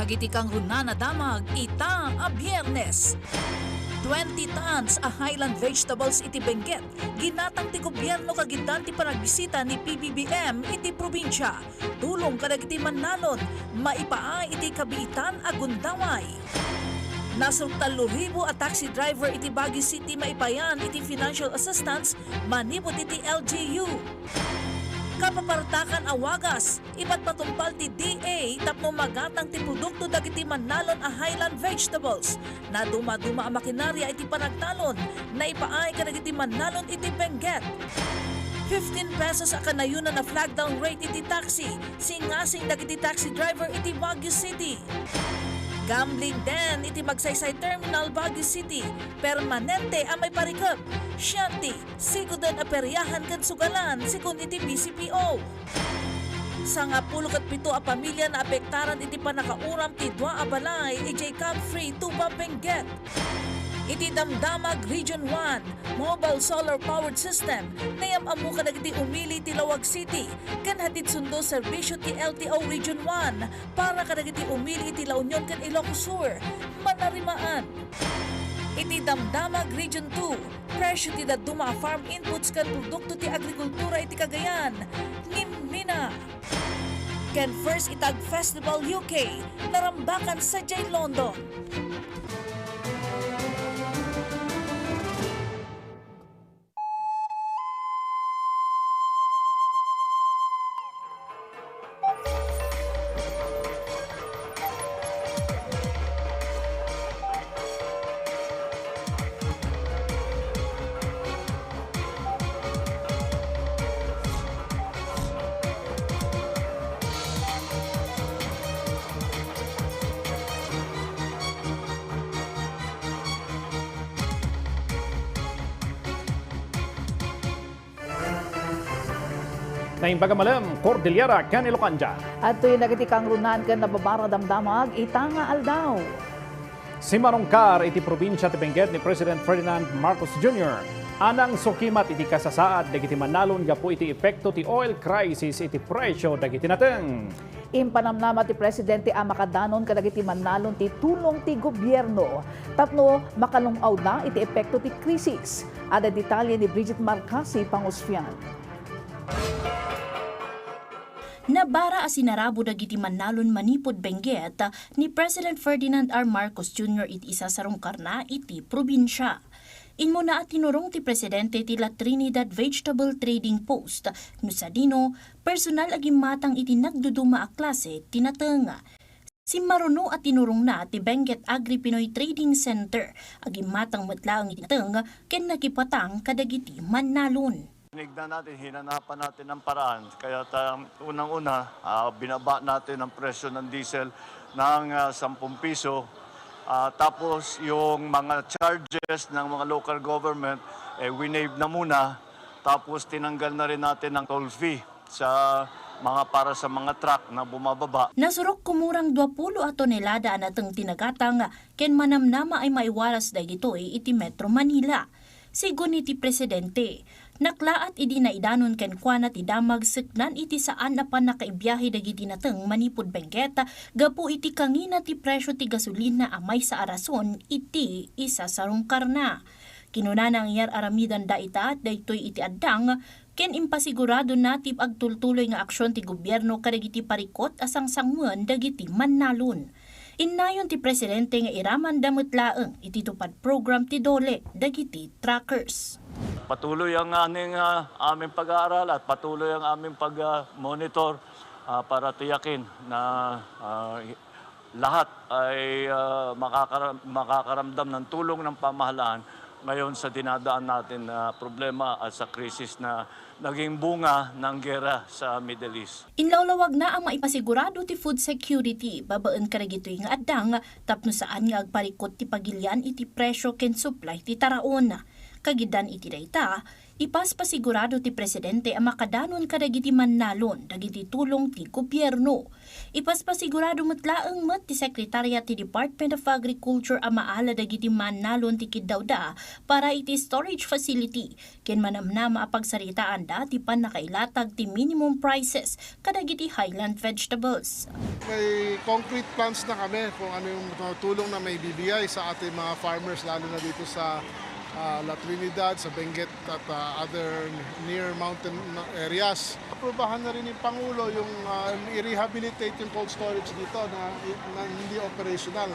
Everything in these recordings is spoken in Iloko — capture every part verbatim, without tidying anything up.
Iti kangrunaan a damag ita a Biyernes, twenty tons a Highland vegetables iti Benguet ginatang ti gobierno kagiddan ti panagbisita ni P B B M iti probinsia. Tulong kadagiti mannalon, maipaay iti kabiitan a gundaway. Nasurok tallo ribu a taxi driver iti Baguio City maipayan iti financial assistance manipud iti L G U. Kapapartakan a wagas, ipatpatungpal ti D A tapno magatang ti produkto dagiti mannalon a Highland vegetables. Nadumaduma a makinarya iti panagtalon, naipaay kadagiti mannalon iti Benguet. Fifteen pesos a kanayonan a flag down rate iti taxi, singasing dagiti taxi driver iti Baguio City. Gambling den iti Magsaysay Terminal, Baguio City, permanente a maiparikep. Siati, siguden a peryahan ken sugalan, segun iti B C P O. Sangapulo ket pito a pamilia naapektaran iti pannakauram ti dua a balay idiay Camp Free, Tuba, Benguet. Iti Damdamag Region one, mobile solar powered system, nayam-ammo kadagiti umili ti Laoag City, ken hatid sundo serbisyo ti L T O Region one para kadagiti umili iti La Union ken Ilocos Sur, Manarimaan. Iti Damdamag Region two, presyo ti dadduma a farm inputs ken produkto ti agrikultura iti Cagayan, nimmina. Ken First Itag Festival U K, narambakan sadiay London. Naimbag a malem, Cordillera ken Ilocandia. Adtoy dagiti kangrunaan ken nababara a damdamag ita nga aldaw. Simmarungkar iti probinsia ti Benguet ni President Ferdinand Marcos Junior a nangsukimat iti kasasaad dagiti mannalon gapu iti epekto ti oil crisis iti presyo dagiti nateng. Impanamnama ti Presidente a makadanon kadagiti mannalon ti tulong ti gobierno tapno makalung-awda iti epekto ti krisis. Adda detalye ni Bridget Marcasi Pangusfian. Nabara a sinarabo dagiti mannalon manipud Benguet ni President Ferdinand R. Marcos Junior iti isasarungkarna iti probinsia. Immuna a tinurong ti Presidente ti La Trinidad Vegetable Trading Post no sadino personal a gimmatang iti nagduduma a klase ti nateng. Simmaruno a tinurongna ti Benguet Agri-Pinoy Trading Center a gimmatang met laeng iti nateng ken nakipatang kadagiti mannalon. Tinignan natin, hinanapan natin ng paraan. Kaya ta-, unang-una, ah, binaba natin ang presyo ng diesel ng, ah, sampung piso. Ah, tapos yung mga charges ng mga local government, eh, winave na muna. Tapos tinanggal na rin natin ang toll fee sa mga, para sa mga truck na bumababa. Nasurok kumurang duapulo a tonelada a nateng ti nagatang ken manamnama a maiwaras dagitoy iti Metro Manila. Segun iti Presidente, naklaat idi naidanon kenkuana ti damag seknan iti saan a pannakaibiahe dagiti nateng manipud Benguet gapu iti kangina ti presyo ti gasolina a maysa a rason iti isasarungkarna. Kinunana nga iyar-aramidenda ita daytoy iti addang ken impasiguradona ti agtultuloy nga aksion ti gobierno kadagiti parikut a sangsangoen dagiti mannalon. Innayon ti Presidente nga iramanda met laeng iti tupad program ti DOLE dagiti truckers. Patuloy ang aning, ah, aming pag-aaral at patuloy ang aming pag, ah, monitor, ah, para tiyakin na, ah, lahat ay, ah, makakara-, makakaramdam ng tulong ng pamahalaan ngayon sa dinadaan natin na problema at sa krisis na naging bunga ng gera sa Middle East. Inlawlawagna a maipasigurado ti food security babaen kadagitoy nga addang tapno saan nga agparikut ti pagilian iti presyo ken supply ti taraon. Kagidan iti dayta, ipaspasigurado ti Presidente a makadanon kadagiti mannalon dagiti tulong ti gobierno. Ipaspasigurado met laeng met ti Sekretarya ti Department of Agriculture a maala dagiti mannalon ti kiddawda para iti storage facility ken manamnama a pagsaritaanda ti pannakailatag ti minimum prices kadagiti highland vegetables. May concrete plans na kami kung ano yung mga tulong na may bibigay sa ating mga farmers, lalo na dito sa ah, La Trinidad, sa Benguet at ah, other near mountain areas. Aprubahan na rin ng Pangulo yung ah, i-rehabilitate yung cold storage dito na, na hindi operational.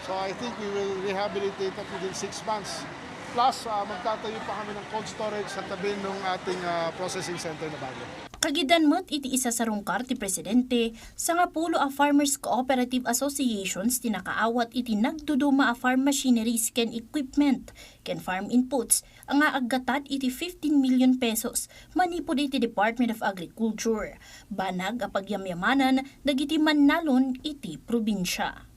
So I think we will rehabilitate that within six months. Plus, ah, magtatayo pa kami ng cold storage sa tabi ng ating ah, processing center na bago. Kagidan met iti isasarungkar ti Presidente, sangapulo a farmers cooperative associations ti nakaawat iti nagduduma a farm machineries ken equipment ken farm inputs nga aggatad iti fifteen million pesos manipud iti Department of Agriculture, banag a pagyamyamanan dagiti mannalon iti probinsya.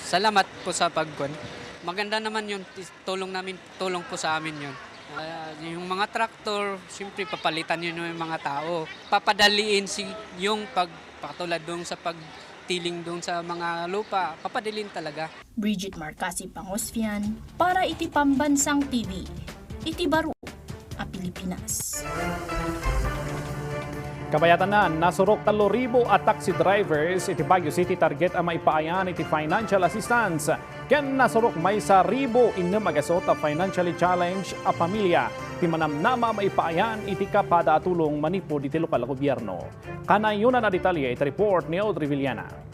Salamat po sa pagkuan. Maganda naman yung tis- tulong namin, tulong po sa amin yun. Ah, yung mga tractor, siyempre papalitan yun yung mga tao. Papadaliin si yung pagpatulad doon sa pagtiling doon sa mga lupa, papadaliin talaga. Bridget Marcasi Pangosfian para iti Pambansang T V, iti baro a Pilipinas. Kabayatan na, nasurok tallo ribu a taxi drivers iti Baguio City target a maipaayan iti financial assistance, ken nasurok maysa ribu innem a gasut a financially challenged a pamilya ti manamnama a maipaayan iti kapada a tulong manipud iti lokal a gobierno. Kanayon a detalye iti report ni Audrey Villana.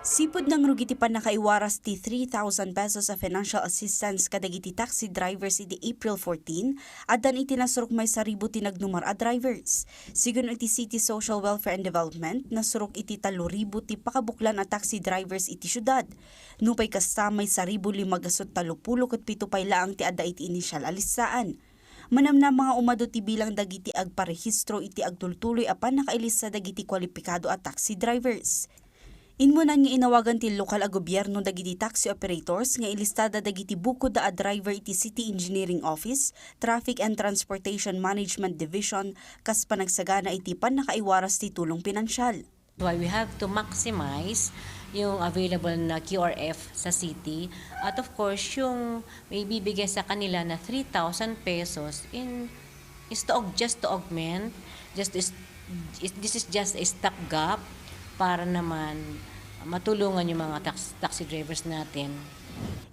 Sipud nangrugi ti pannakaiwaras ti three thousand pesos a financial assistance kadagiti taxi drivers iti April fourteen, addan iti nasurok maysa ribu ti nagdumar a drivers. Sigun iti City Social Welfare and Development, nasurok iti tallo ribu ti pakabuklan a taxi drivers iti siudad. Nupay kasta, maysa ribu lima gasut tallo pulo ket pito pay laeng ti adda iti initial a listaan. Manamnama nga umadu ti bilang dagiti agparehistro iti agtultuloy a pannakailista dagiti kualipikado a taxi drivers. Immunan nga inawagan ti lokal a gobierno dagiti taxi operators nga ilistada dagiti bukodda a driver iti City Engineering Office, Traffic and Transportation Management Division kas panagsagana iti pannakaiwaras ti tulong pinansial. Why we have to maximize yung available na Q R F sa city at of course yung may bibigay sa kanila na three thousand pesos in is to aug- just to augment, just is, is- this is just a stopgap para naman matulungan yung mga tax, taxi drivers natin.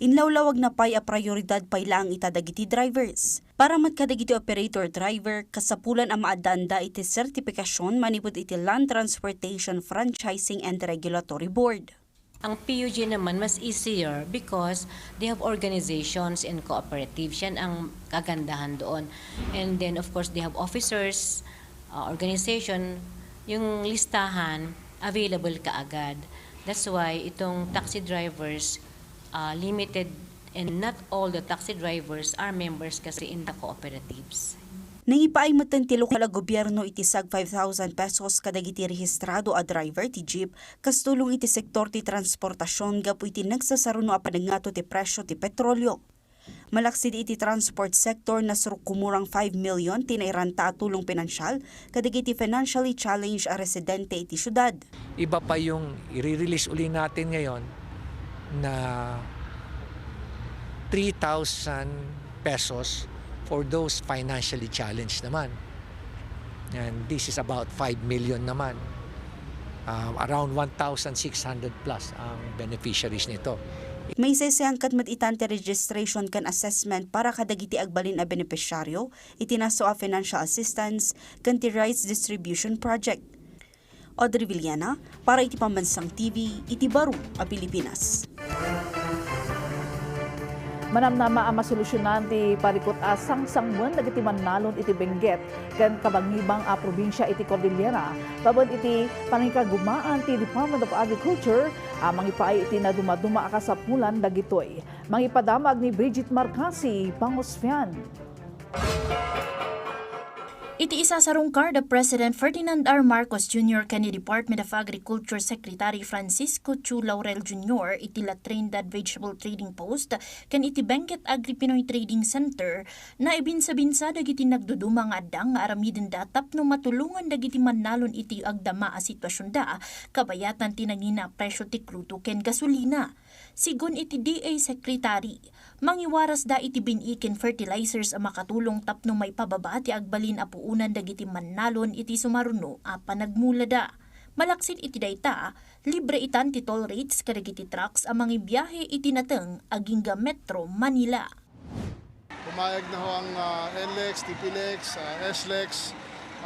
Inlawlawag na pay a prioridad pay laeng ita dagiti drivers. Para met kadagiti operator driver, kasapulan a maaddaanda iti sertipikasyon manipud iti Land Transportation Franchising and Regulatory Board. Ang P U G naman mas easier because they have organizations and cooperatives. Yan ang kagandahan doon. And then of course they have officers, uh, organization, yung listahan available kaagad. That's why itong taxi drivers, uh, limited and not all the taxi drivers are members kasi in the cooperatives. Nangipaay metten ti lokal a gobierno iti sag five thousand pesos kadagiti rehistrado a driver ti jeep kas tulong iti sektor ti transportasyon gapu iti nagsasaruno a panangngato ti presyo ti petrolyo. Malaksid iti transport sector, nasurok kumurang five million ti nairanta a tulong pinansial kadagiti financially challenged a residente iti siudad. Iba pa yung i-release uli natin ngayon na three thousand pesos for those financially challenged naman. And this is about five million naman. Uh, around one thousand six hundred plus ang beneficiaries nito. Maisaysayan ket met itan ti registration ken assessment para kadagiti agbalin a benepisyaryo iti nasu a financial assistance ken ti rice distribution project. Audrey Villana para iti Pambansang T V iti baro a Pilipinas. Manamnama a masolusyonan ti parikut a sangsangbuen dagiti mannalon iti Benguet ken kabangibang a probinsia iti Cordillera babaen iti pangikagumaan ti Department of Agriculture a mangipaay iti nadumaduma a kasapulan dagitoy. Mangipadamag ni Bridget Marcasi, Pangosfian. Iti isasarungkar da President Ferdinand R. Marcos Junior ken ni Department of Agriculture Secretary Francisco Chu Laurel Junior iti La Trinidad Vegetable Trading Post ken iti Benguet Agri-Pinoy Trading Center, naibinsabinsa dagiti nagduduma nga adda nga aramidenda tapno matulongan dagiti mannalon iti agdama a situasionda, kabayatan ti nangina a presyo ti krudo ken gasolina. Sigun iti D A Secretary, mangiwarasda iti bin-i ken fertilizers a makatulong tapno maipababa ti agbalin a puonan dagiti mannalon iti sumaruno a panagmulada. Malaksid iti dayta, libre itan ti toll rates kadagiti trucks a mangibiahe iti nateng agingga Metro Manila. Pumayag na ho ang, ah, N lex, T P lex, ah, S lex.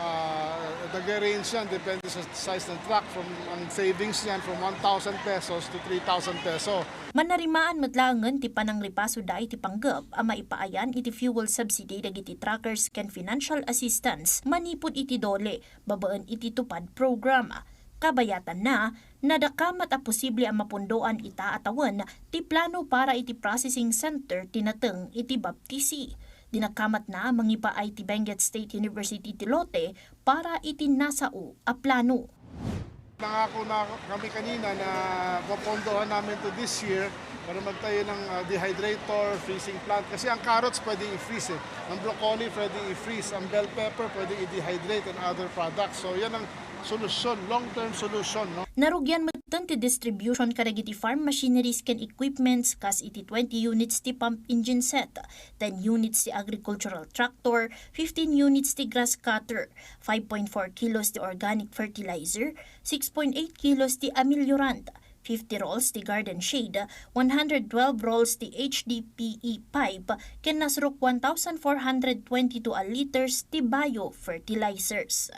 Ah, nagre-range yan, depende sa size ng truck. From, ang savings niyan from one thousand pesos to three thousand peso. Manarimaan met laengen ti panangripasoda iti panggep a maipaayan iti fuel subsidy dagiti truckers ken financial assistance manipud iti DOLE babaen iti TUPAD program. Kabayatanna, nadakamat a posible a mapundoan ita a tawen ti plano para iti processing center ti nateng iti Baptisi. Dinakamatna a mangipaay ti Benguet State University ti lote para iti nasao a plano. Nangako na kami kanina na popondohan namin to this year para magtayo ng, ah, dehydrator, freezing plant. Kasi ang carrots pwede i-freeze eh. Ang broccoli pwede i-freeze. Ang bell pepper pwede i-dehydrate and other products. So yan ang solusyon, long-term solution, no? Narugian metten ti distribution kadagiti farm machineries ken equipments kas iti twenty units ti pump engine set, ten units ti agricultural tractor, fifteen units ti grass cutter, five point four kilos ti organic fertilizer, six point eight kilos ti ameliorant, fifty rolls ti garden shade, one hundred twelve rolls ti H D P E pipe, ken nasrok one thousand four hundred twenty-two a liters ti biofertilizers.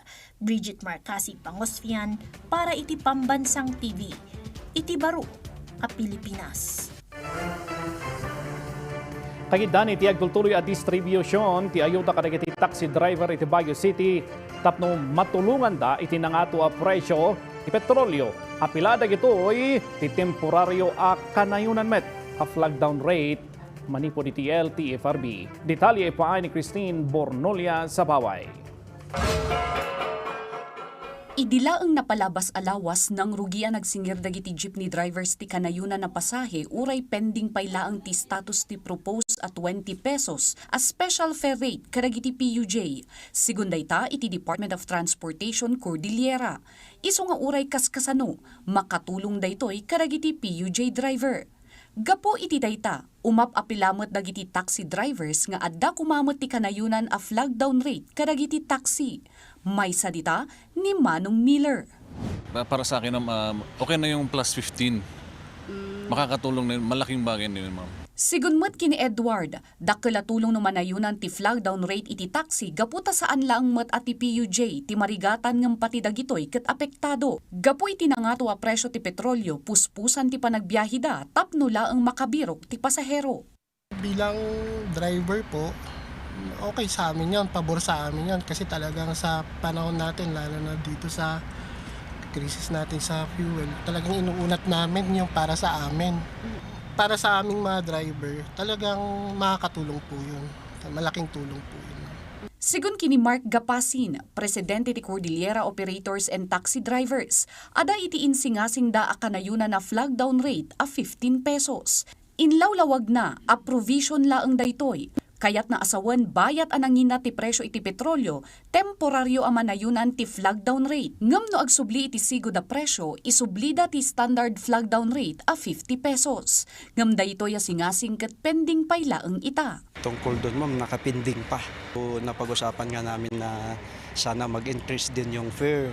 Bridget Marcasi Pangosfian para iti Pambansang T V, iti baro a Pilipinas. Kagiddan iti agtultuloy a distribution ti ayuda kadagiti taxi driver iti Baguio City tapno matulonganda iti nangato a presyo ti petrolio. Apila dagitoy ti temporario a kanayonan met a flag down rate manipud iti L T F R B. Detalye ipaay ni Christine Bornolia Sabaway. Idi laeng napalabas a lawas, nangrugi a nagsingir dagiti jeepney drivers ti kanayonan a pasahe uray pending pay laeng ti status ti propose a twenty pesos a special fare rate kadagiti P U J. Sigun dayta iti Department of Transportation Cordillera. Isu nga uray kaskasano, makatulong daytoy kadagiti P U J driver. Gapu iti dayta, umap-apila met dagiti taxi drivers nga adda koma met ti kanayonan a flag down rate kadagiti taxi. Maysa dita ni Manong Miller. Pa-, para sa akin, ma'am, um, okay na yung plus fifteen. Mm. Makakatulong na yun. Malaking bagay na yun, ma'am. Sigun met ken ni Edward, dakkel a tulong no manayonan ti flag down rate iti taxi gapu ta saan laeng met a ti P U J ti marigatan ngem pati dagitoy ket apektado. Gapu iti nangato a presyo ti petrolio, puspusan ti panagbiaheda tapno laeng makabirok ti pasahero. Bilang driver po, okay sa amin yon, pabor sa amin yon kasi talagang sa panahon natin, lalo na dito sa krisis natin sa fuel, talagang inuunat namin yung para sa amin. Para sa aming mga driver, talagang makakatulong po yun. Malaking tulong po yun. Sigun ken ni Mark Gapasin, presidente ti Cordillera Operators and Taxi Drivers, adda iti insingasingda a kanayonan a flag down rate a fifteen pesos. Inlawlawagna a provision laeng daytoy. Kayatna a sawen bayat a nangina ti presyo iti petrolio, temporario a manayonan ti flag down rate. Ngem no agsubli iti sigud a presyo, isublida ti standard flag down rate a fifty pesos. Ngem daytoy a singasing ket pending pay laeng ita. Tungkol dun, ma'am, nakapending pa. So, napag-usapan nga namin na sana mag-increase din yung fare.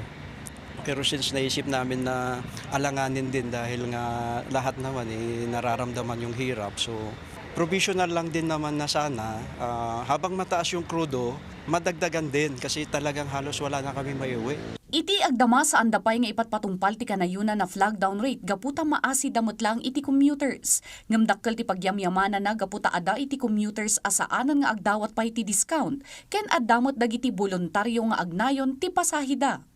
Pero since naisip namin na alanganin din dahil nga lahat naman, eh, nararamdaman yung hirap. So, provisional lang din naman na sana, ah, habang mataas yung krudo, madagdagan din kasi talagang halos wala na kami maiuwi. Iti agdama, saanda pay nga ipatpatungpal ti kanayonan a flag down rate gapu ta maasida met laeng iti commuters. Ngem dakkel ti pagyamyamanana gapu ta adda iti commuters a saanen nga agdawat pay ti discount, ken adda met dagiti boluntario nga agnayon ti pasaheda.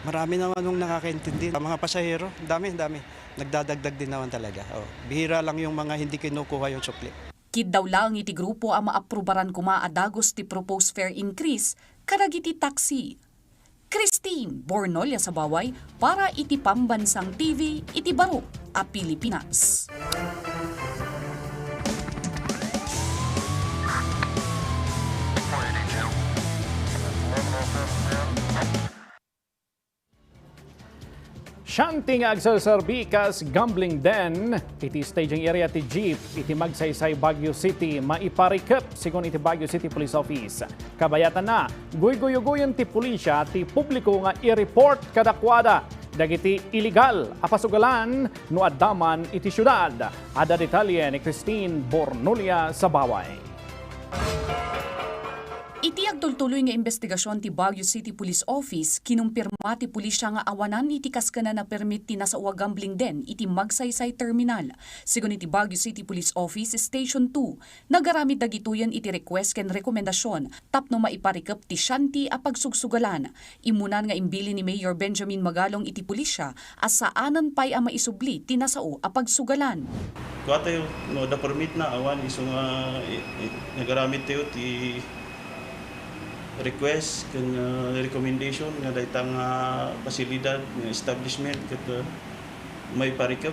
Marami naman ang nakakaintindi. Ang mga pasahero, dami, dami. Nagdadagdag din naman talaga. Oh, bihira lang yung mga hindi kinukuha yung sukli. Kiddaw laeng iti grupo a maaprubaran koma a dagus ti proposed fare increase, kadagiti taksi. Christine Bornolia Sabaway para iti Pambansang T V iti baro a Pilipinas. Shanty nga agserserbi kas gambling den iti staging area ti jeep iti Magsaysay, Baguio City, maiparikep, sigun iti Baguio City Police Office. Kabayatanna, guyguyugoyen ti pulisya ti publiko nga i-report kadakuada dagiti illegal a pasugalan no adda man iti siudad. Adda detalye ni Christine Bornulia Sabaway. Iti agtultuloy nga imbestigasyon ti Baguio City Police Office, kinumpirma ti pulisya nga awanan iti kaskenan a permit ti nasao a gambling den iti Magsaysay Terminal. Sigun iti Baguio City Police Office Station two, nagaramid dagitoyen iti request ken rekomendasyon tapno maiparikep ti shanty a pagsugsugalan. Immunan nga imbilin ni Mayor Benjamin Magalong iti pulisya a saanen pay a maisubli ti nasao a pagsugalan. Kuatayo, no, adda permit na, awan isu nga, i-, i-, nagaramid tayo ti request ken, uh, recommendation nga dayta nga pasilidad nga establishment ket, uh, maiparikep.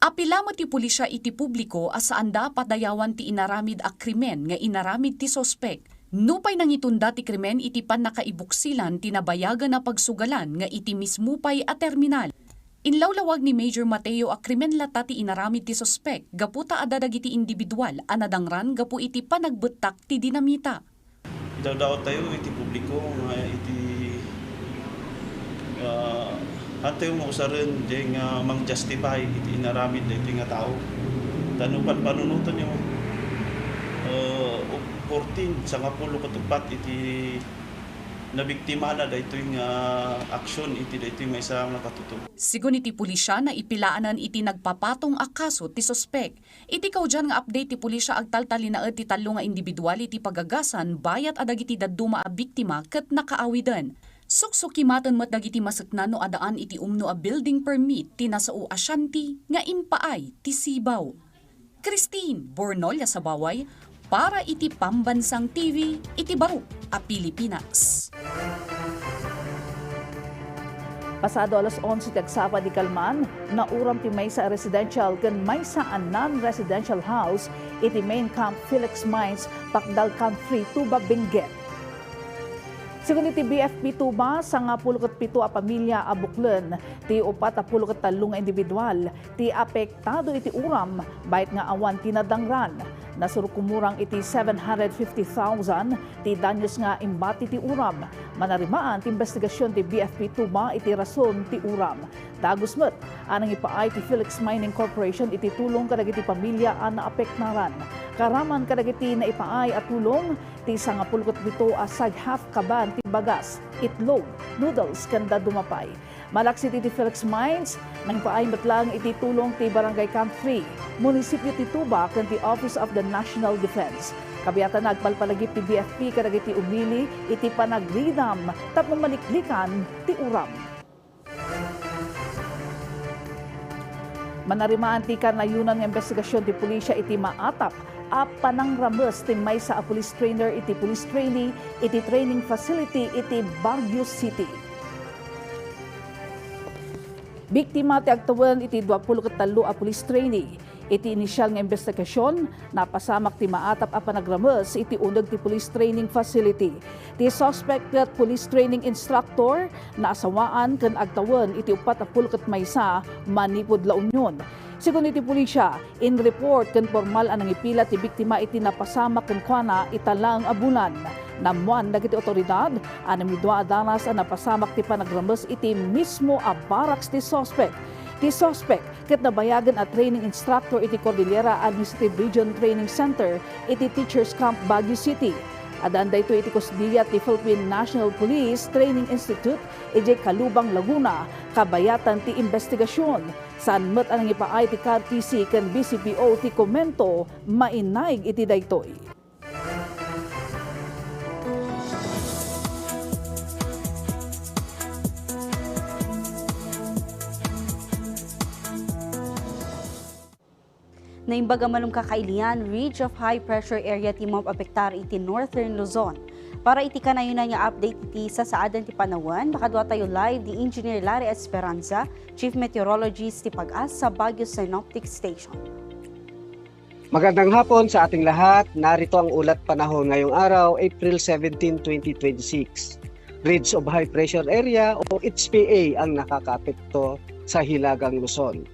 Apila met ti pulisya iti publiko a saanda a padayawan ti inaramid a krimen nga inaramid ti suspek. Nupay nangitunda ti krimen iti pannakaibuksilan ti nabayagan a pagsugalan nga iti mismo pay a terminal. Inlawlawag ni Major Mateo a krimen latta ti inaramid ti suspek gapu ta adda dagiti individual a nadangran gapu iti panagbettak ti dinamita. Idawdawattayo iti publiko nga iti, ah, hantayo mausaren diay nga mang-justify iti inaramid daytoy nga tao. Ta no panpanunotenyo, ah, fourteen, sangapulo ket uppat iti nabiktimana daytoy nga aksyon iti daytoy maysa nga katutubo. Sigun iti pulisya, naipilaanan iti nagpapatong a kaso ti suspek. Iti kaudian nga update ti pulisya, agtaltalinaed ti tallo nga individual iti pagagasan bayat a dagiti dadduma a biktima ket nakaawiden. Suksukimaten met dagiti maseknan no addaan iti umno a building permit ti nasao a shanty nga impaay ti sibaw. Christine Bornolia Sabaway para iti Pambansang T V iti baro a Pilipinas. Pasado alas onse ti agsapa di kalman, nauram ti maysa a residential ken maysa a non-residential house iti main camp Felix Mines, Pakdal Camp three, Tuba, Benguet. Sigun iti B F P Tuba, sangapulo ket pito a pamilya a buklen ti upat a pulo ket tallo nga individual ti apektado iti uram, bayat nga awan ti nadangran. Nasurkumurang iti seven hundred fifty thousand ti danyos nga imbati ti uram. Manarimaan ti imbestigasyon ti B F P Tuba iti rason ti uram. Dagus met a nangipaay ti Felix Mining Corporation iti tulong kadagiti pamilya a naapektaran. Kaaraman kadagiti naipaay a tulong, ti sangapulo ket pito a sag half kaban ti bagas, itlog, noodles, ken dadduma pay. Malaksid iti Felix Mines, nangipaay met laeng iti tulong ti Barangay Camp three, Munisipyo ti Tuba, ken ti Office of the National Defense. Kabiatan, agpalpalagip ti B F P kadagiti umili iti panagridam tapno maliklikan ti uram. Manarimaan ti kanayonan nga imbestigasyon ti pulisya iti maatap a panangrames ti maysa a police trainer iti police trainee iti training facility iti Baguio City. Biktima ti agtawen iti dua pulo ket tallo a police trainee. Iti inisial nga imbestigasyon, napasamak ti maatap a panagrames iti uneg ti police training facility. Ti suspect ket police training instructor, naasawaan ken agtawen iti upat a pulo ket maysa manipud La Union. Sigun iti pulisya, in-report ken pormal a nangipila ti biktima iti napasamak kenkuana ita laeng a bulan. Naammoan dagiti awtoridad a namidua a danas a napasamak ti panagrames iti mismo a barracks ti suspect. Ti suspect ket nabayagen a training instructor iti Cordillera Administrative Region Training Center iti Teachers Camp, Baguio City. Addaan daytoy iti kusdiya ti Philippine National Police Training Institute idiay Calubang, Laguna, kabayatan ti imbestigasyon. Saan met a nangipaay ti K R T C ken B C P O ti komento, mainaig iti daytoy. Naimbag a malem kakailian, ridge of high pressure area ti maapektar iti Northern Luzon. Para iti kanayon nga update iti sasaadan ti panawen, makadua tayo live ni Engineer Larry Esperanza, Chief Meteorologist ti PAGASA Baguio Synoptic Station. Magandang hapon sa ating lahat. Narito ang ulat panahon ngayong araw, April seventeen, twenty twenty-six. Ridge of High Pressure Area o H P A ang nakakaapekto sa Hilagang Luzon.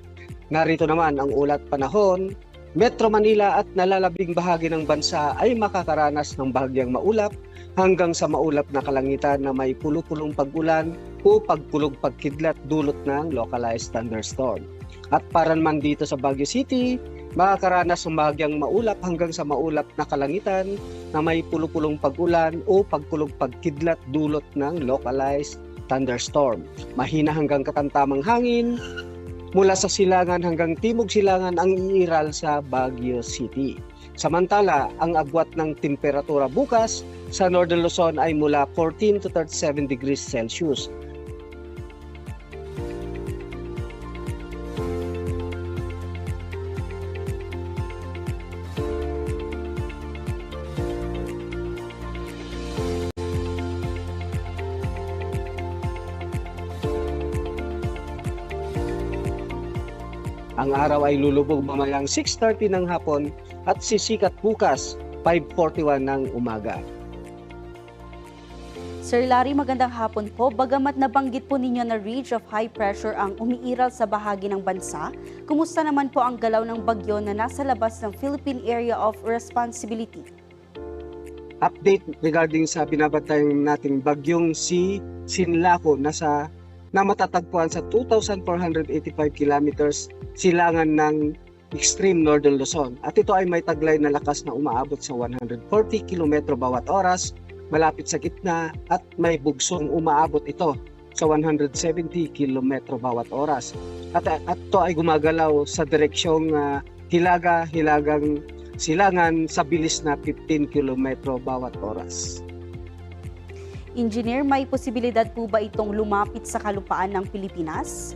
Narito naman ang ulat panahon. Metro Manila at nalalabing bahagi ng bansa ay makakaranas ng bahagyang maulap hanggang sa maulap na kalangitan na may pulo-pulong pag-ulan o pagkulog pagkidlat dulot ng localized thunderstorm. At para naman dito sa Baguio City, makakaranas ng bahagyang maulap hanggang sa maulap na kalangitan na may pulo-pulong pag-ulan o pagkulog pagkidlat dulot ng localized thunderstorm. Mahina hanggang katamtamang hangin mula sa silangan hanggang timog silangan ang iiral sa Baguio City. Samantala, ang agwat ng temperatura bukas sa Northern Luzon ay mula fourteen to thirty-seven degrees Celsius. Ang araw ay lulubog mamayang six thirty ng hapon at sisikat bukas five forty-one ng umaga. Sir Larry, magandang hapon po. Bagamat nabanggit po ninyo na ridge of high pressure ang umiiral sa bahagi ng bansa, kumusta naman po ang galaw ng bagyo na nasa labas ng Philippine Area of Responsibility? Update regarding sa binabantayan nating bagyong si Sinlaco, nasa, na matatagpuan sa two thousand four hundred eighty-five kilometers silangan ng extreme northern Luzon. At ito ay may taglay na lakas na umaabot sa one hundred forty kilometro bawat oras, malapit sa gitna, at may bugsong umaabot ito sa one hundred seventy kilometro bawat oras. At, at ito ay gumagalaw sa direksyong, ah, hilaga, hilagang silangan sa bilis na fifteen kilometro bawat oras. Engineer, may posibilidad po ba itong lumapit sa kalupaan ng Pilipinas?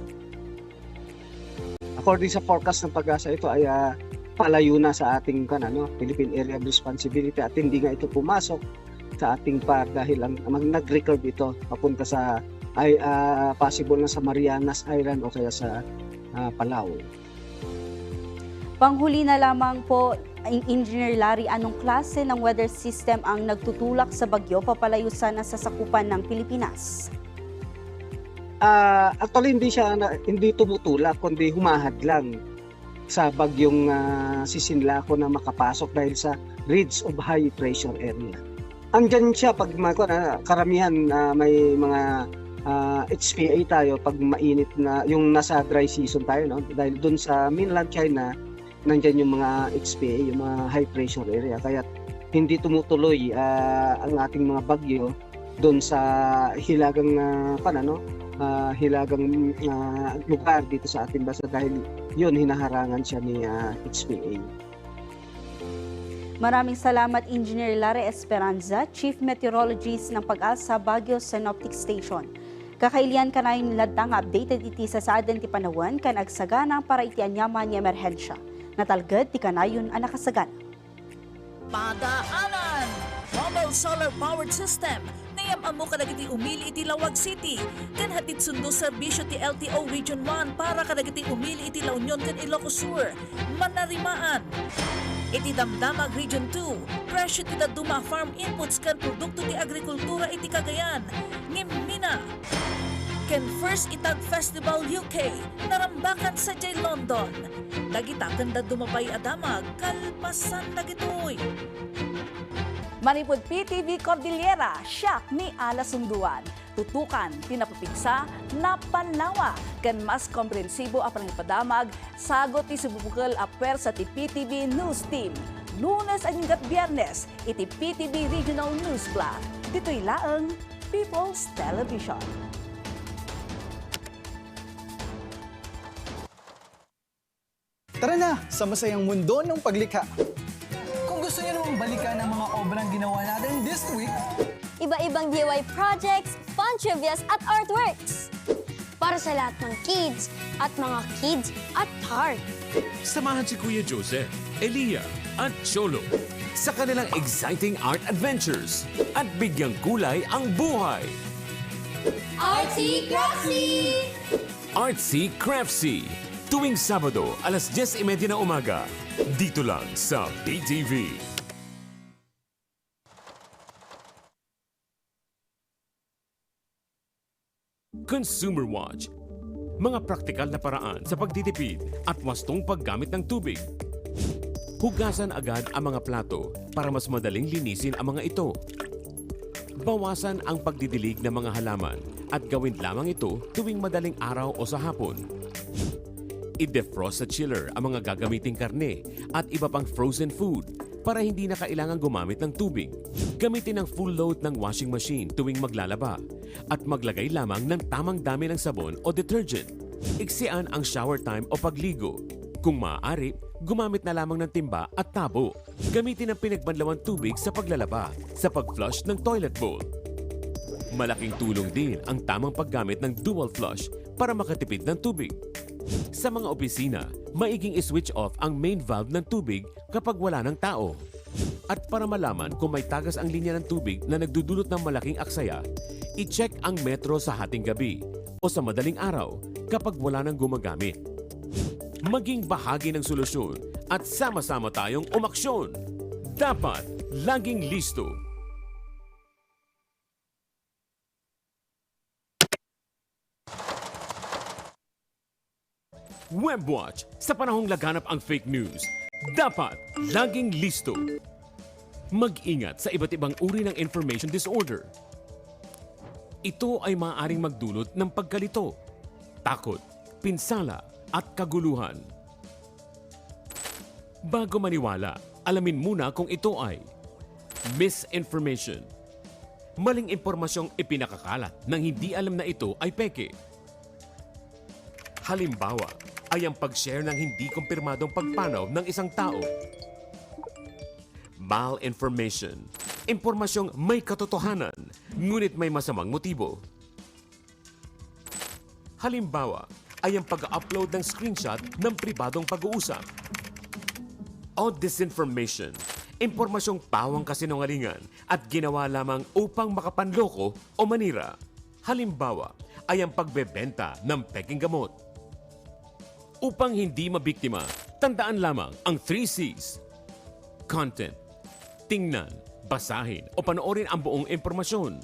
According sa forecast ng PAGASA, ito ay, ah, palayo na sa ating, kan, ano, Philippine Area of Responsibility at hindi nga ito pumasok sa ating par dahil ang, ang nag-recurve ito papunta sa, ay, ah, possible na sa Marianas Island o kaya sa, ah, Palau. Panghuli na lamang po, Engineer Larry, anong klase ng weather system ang nagtutulak sa bagyo papalayo sana sa sakupan ng Pilipinas? Ah, actually, hindi siya na, hindi tumutulak, kundi humahad lang sa bagyong, ah, si Sinlaco na makapasok dahil sa ridge of high pressure area. Andyan siya pag ma-, kuwan, ah, karamihan, ah, may mga, ah, H P A tayo pag mainit na, yung nasa dry season tayo, no? Dahil dun sa mainland China, nandyan yung mga H P A, yung mga high pressure area. Kaya hindi tumutuloy, ah, ang ating mga bagyo dun sa hilagang, ah, kuwan, ano, ah, hilagang, ah, lugar dito sa ating bansa dahil yun, hinaharangan siya ni, ah, H P A. Maraming salamat, Engineer Larry Esperanza, Chief Meteorologist ng PAGASA Baguio Synoptic Station. Kakailian kanayon latta nga updated iti sasaaden ti panawen ken agsagana para iti aniaman nga emerhensia. Natalged ti kanayon a nakasagana. Padaanan! Mobile solar powered system nga yam-ammo kadagiti umili iti Laoag City, ken hatid sundo serbisyo ti L T O Region one para kadagiti umili iti La Union ken Ilocos Sur. Manarimaan. Iti Damdamag Region two, presyo ti dadduma a farm inputs ken produkto ti agrikultura iti Cagayan. Ngimmina. Ken First Itag Festival U K, narambakan sadiay London. Dagita ken dadduma pay a damag kalpasan dagitoy. Manipud P T V Cordillera, siak ni Ala Sunduan. Tutukan ti napapigsa, napallawa, ken mas komprehensibo a panangipadamag, sagut ti sububukel a puersa ti P T V News Team. Lunes agingga Biernes, iti P T V Regional News Block. Ditoy laeng, People's Television. Tara na sa masayang mundo ng paglikha. Kung gusto niyo namang balikan ang mga obrang ginawa natin this week, iba-ibang D I Y projects, fun trivias at artworks. Para sa lahat ng kids at mga kids at heart. Samahan si Kuya Joseph, Elia, at Cholo. sa kanilang exciting art adventures at bigyang kulay ang buhay. Artsy Craftsy! Artsy Craftsy, tuwing Sabado, alas dyes y media ng umaga, dito lang sa B T V. Consumer Watch. Mga praktikal na paraan sa pagtitipid at wastong paggamit ng tubig. Hugasan agad ang mga plato para mas madaling linisin ang mga ito. Bawasan ang pagdidilig ng mga halaman at gawin lamang ito tuwing madaling araw o sa hapon. I-defrost sa chiller ang mga gagamiting karne at iba pang frozen food para hindi na kailangang gumamit ng tubig. Gamitin ang full load ng washing machine tuwing maglalaba at maglagay lamang ng tamang dami ng sabon o detergent. Iksian ang shower time o pagligo. Kung maaari, gumamit na lamang ng timba at tabo. Gamitin ang pinagbanlawang tubig sa paglalaba, sa pag-flush ng toilet bowl. Malaking tulong din ang tamang paggamit ng dual flush para makatipid ng tubig. Sa mga opisina, maiging i-switch off ang main valve ng tubig kapag wala ng tao. At para malaman kung may tagas ang linya ng tubig na nagdudulot ng malaking aksaya, i-check ang metro sa hating gabi o sa madaling araw kapag wala nang gumagamit. Maging bahagi ng solusyon at sama-sama tayong umaksyon. Dapat laging listo. WebWatch, sa panahong laganap ang fake news, dapat laging listo. Mag-ingat sa iba't ibang uri ng information disorder. Ito ay maaaring magdulot ng pagkalito, takot, pinsala, at kaguluhan. Bago maniwala, alamin muna kung ito ay misinformation. Maling impormasyong ipinakakalat nang hindi alam na ito ay peke. Halimbawa ay ang pag-share ng hindi kumpirmadong pagpanaw ng isang tao. Malinformation. Impormasyong may katotohanan, ngunit may masamang motibo. Halimbawa ay ang pag-upload ng screenshot ng pribadong pag-uusap. O disinformation. Impormasyong pawang kasinungalingan at ginawa lamang upang makapanloko o manira. Halimbawa ay ang pagbebenta ng peking gamot. Upang hindi mabiktima, tandaan lamang ang three Cs. Content. Tingnan, basahin o panoorin ang buong impormasyon.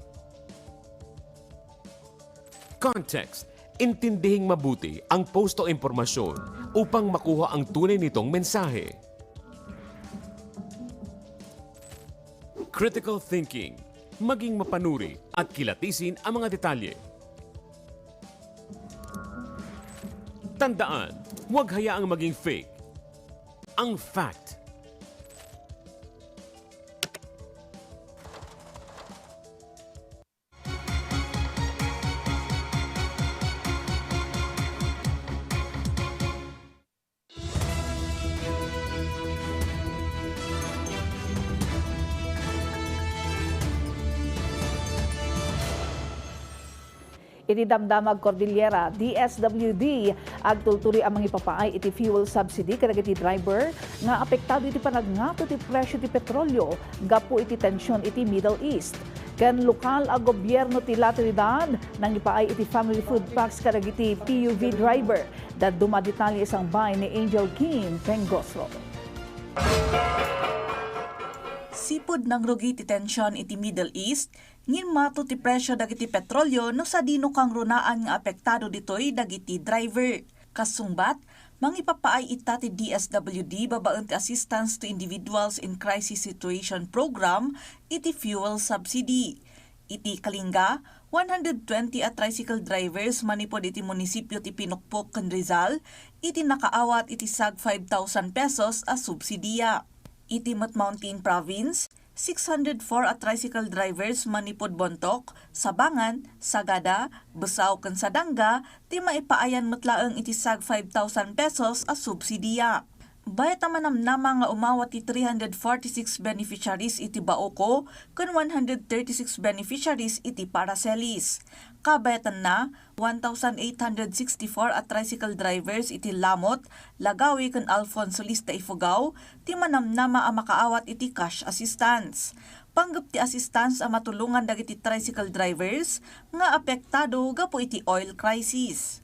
Context. Intindihing mabuti ang post o impormasyon upang makuha ang tunay nitong mensahe. Critical thinking. Maging mapanuri at kilatisin ang mga detalye. Tandaan, huwag hayaang maging fake ang fact. Iti Damdamag Cordillera, D S W D, agtultuloy a mangipapaay iti fuel subsidy kadagiti driver nga apektado iti panagngato ti presyo ti petrolio gapu iti tension iti Middle East. Ken lokal a gobierno ti La Trinidad nangipaay iti family food packs kadagiti P U V driver. Dadduma detalye isangbay ni Angel Kim Pengosro. Sipud nangrugi ti tension iti Middle East, ngimmato ti presyo dagiti petrolyo no sadino kangrunaan nga apektado ditoy dagiti driver. Kasungbat, mangipapaay ita ti D S W D babaen ti Assistance to Individuals in Crisis Situation Program iti fuel subsidy. Iti Kalinga, one hundred twenty a tricycle drivers manipud iti munisipio ti Pinukpok ken Rizal iti nakaawat iti sag five thousand pesos a subsidiya. Iti met Mountain Province, six hundred four a tricycle drivers manipud Bontoc, Sabangan, Sagada, Besao ken Sadanga ti maipaayan met laeng iti sag five thousand pesos a subsidiya. Bayat a manamnama nga umawat ti three hundred forty-six beneficiaries iti Bauco ken one hundred thirty-six beneficiaries iti Paracelis. Kabayatanna, one thousand eight hundred sixty-four a tricycle drivers iti Lamot, Lagawi ken Alfonso Lista, Ifugao ti manamnama a makaawat iti cash assistance. Panggep ti assistance a matulongan dagiti tricycle drivers nga apektado gapu iti oil crisis.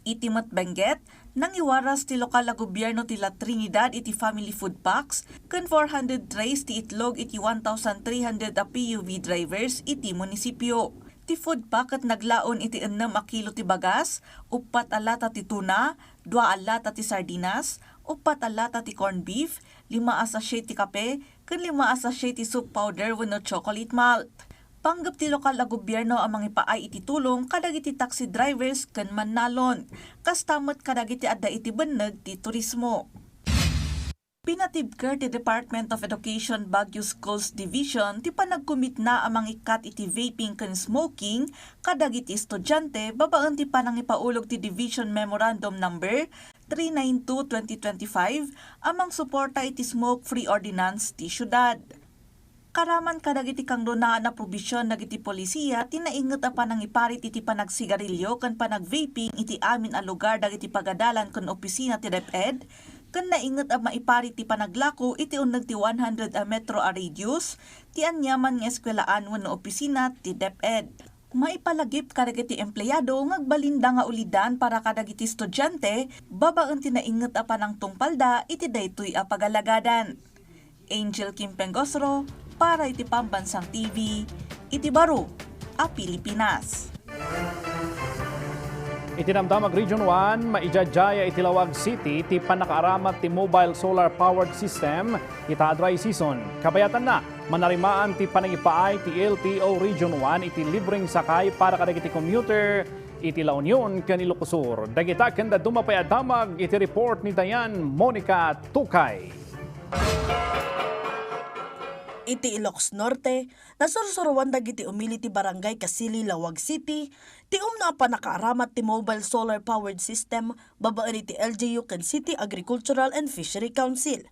Iti met Benguet, nangiwaras ti lokal a gobierno ti La Trinidad iti family food packs ken four hundred trays ti itlog iti one thousand three hundred a P U V drivers iti munisipio. Ti food pack ket naglaon iti ennem a kilo ti bagas, uppat a lata ti tuna, dua a lata ti sardinas, uppat a lata ti corned beef, lima a sachet ti kape, ken lima a sachet ti soup powder wenno chocolate malt. Panggep ti lokal a gobierno a mangipaay iti tulong kadagiti taxi drivers ken mannalon, kasta met kadagiti adda iti benneg ti turismo. Pinatibker ti Department of Education Baguio Schools Division ti panagkumitna a mangikkat iti vaping ken smoking kadagiti estudiante babaen ti panangipaulog ti Division Memorandum Number three nine two twenty twenty-five a mangsuporta iti smoke-free ordinance ti siudad. Karaman kadagiti kangrunaan a probision dagiti polisiya ti nainget a panangiparit iti panagsigarilio ken panag-vaping iti amin a lugar dagiti pagadalan ken opisina ti DepEd, ken nainget a maiparit ti panaglako iti uneg ti one hundred a metro a radius ti aniaman nga eskuelaan wenno opisina ti DepEd. Maipalagip kadagiti empleyado nga agbalinda nga ulidan para kadagiti estudiante babaen ti nainget a panangtungpalda iti daytoy a pagalagadan. Angel Kim Pengosro para iti Pambansang T V, iti baro a Pilipinas. Iti Damdamag Region one, maidiadiay iti Laoag City ti pannakaaramat ti mobile solar powered system ita a dry season. Kabayatanna, manarimaan ti panangipaay ti L T O Region one iti libreng sakay para kadagiti commuter iti La Union ken Ilocos Sur. Dagita ken dadduma pay a damag iti report ni Dayan Monica Tukay. Iti Ilocos Norte, nasursuroan dagiti umili ti Barangay Casili, Laoag City, ti umno a pannakaaramat ti mobile solar powered system babaen iti L G U ken City Agricultural and Fishery Council.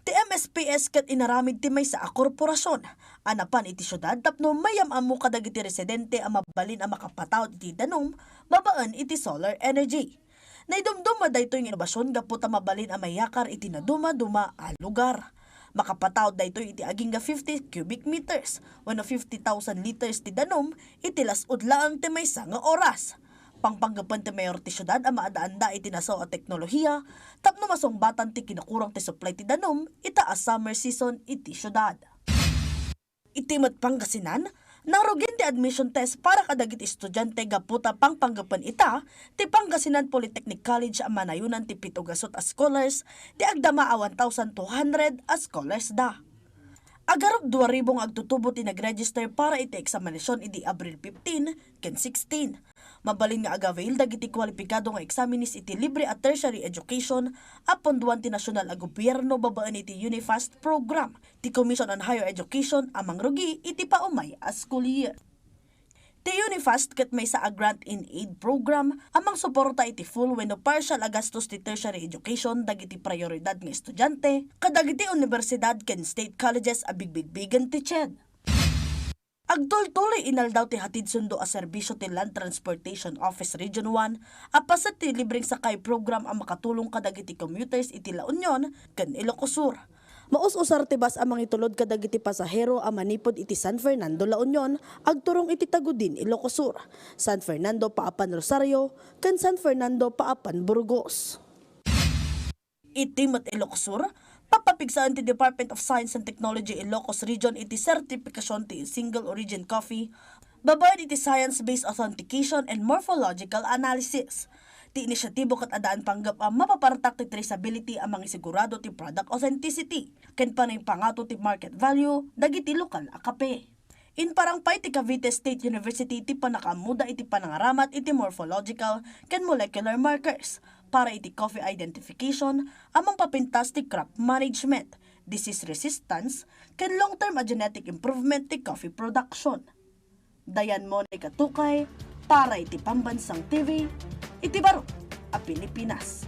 Ti M S P S ket inaramid ti maysa a korporasion a napan iti siudad tapno mayam-ammo kadagiti residente a mabalin a makapataud iti danum babaen iti solar energy. Naidumduma daytoy nga inobasion gapu ta mabalin a mayakar iti nadumaduma a lugar. Makapataud daytoy iti agingga fifty cubic meters wenno fifty thousand liters ti danum iti las-ud laeng ti maysa nga oras. Pangpanggepen ti mayor ti siudad a maadaanda iti nasao a teknolohiya tapno masungbatan ti kinakurang ti supply ti danum ita a summer season iti siudad. Iti met Pangasinan, narugin ti admission test para kadagiti estudiante gapu ta pangpanggepen ita ti Pangasinan Polytechnic College a manayonan ti pito gasut a scholars ti agdama a one thousand two hundred a scholars da. Agarup dua ribu nga agtutubo ti nag-register para iti eksaminasion idi Abril fifteen ken sixteen. Mabalin nga agavail dagiti kwalipikado nga eksaminis iti libre a tertiary education a pondoan ti nasional a gobierno babaen iti UNIFAST program ti Commission on Higher Education a mangrugi iti paumay a school year. Ti UNIFAST ket maysa a grant in aid program a mangsuporta iti full wenno partial a gastos ti tertiary education dagiti prioridad nga estudiante kadagiti universidad ken state colleges a bigbigbigen ti CHED. Agtultuloy inaldaw ti hatid sundo a serbisio ti Land Transportation Office Region one a paset ti libreng sakay program a makatulong kadagiti commuters iti La Union ken Ilocos Sur. Maus-usar ti bus a mangitulod kadagiti pasahero a manipud iti San Fernando, La Union, agturong iti Tagudin, Ilocos Sur, San Fernando, Paapan, Rosario, ken San Fernando, Paapan, Burgos. Iti met Ilocos Sur, papapigsaen ti Department of Science and Technology Ilocos Region iti sertifikasyon ti Single Origin Coffee babaen iti science-based authentication and morphological analysis. Ti inisyatibo ket addaan panggep a mapapartak ti traceability a mangisigurado ti product authenticity ken panangpangato ti market value dagiti lokal a kape. Imparang pay ti Cavite State University ti pannakaammoda iti panangaramat iti morphological ken molecular markers para iti coffee identification a mangpapintas ti crop management, disease resistance, ken long-term a genetic improvement ti coffee production. Dayan Monica Tukay para iti Pambansang T V, iti baro a Pilipinas.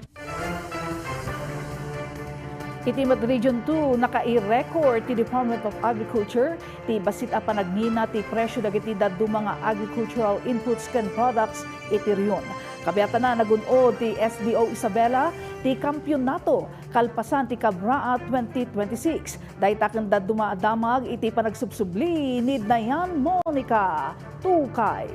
Iti met Region two, nakai-record ti Department of Agriculture ti bassit a panagngina ti presyo dagiti dadduma nga agricultural inputs ken products iti rehiyon. Kabiatana, nagun-od ti S D O Isabela ti kampionato kalpasan ti Kabraa twenty twenty-six. Dayta ken dadduma a damag iti panagsubsubli ni Dayan Monica Tukay.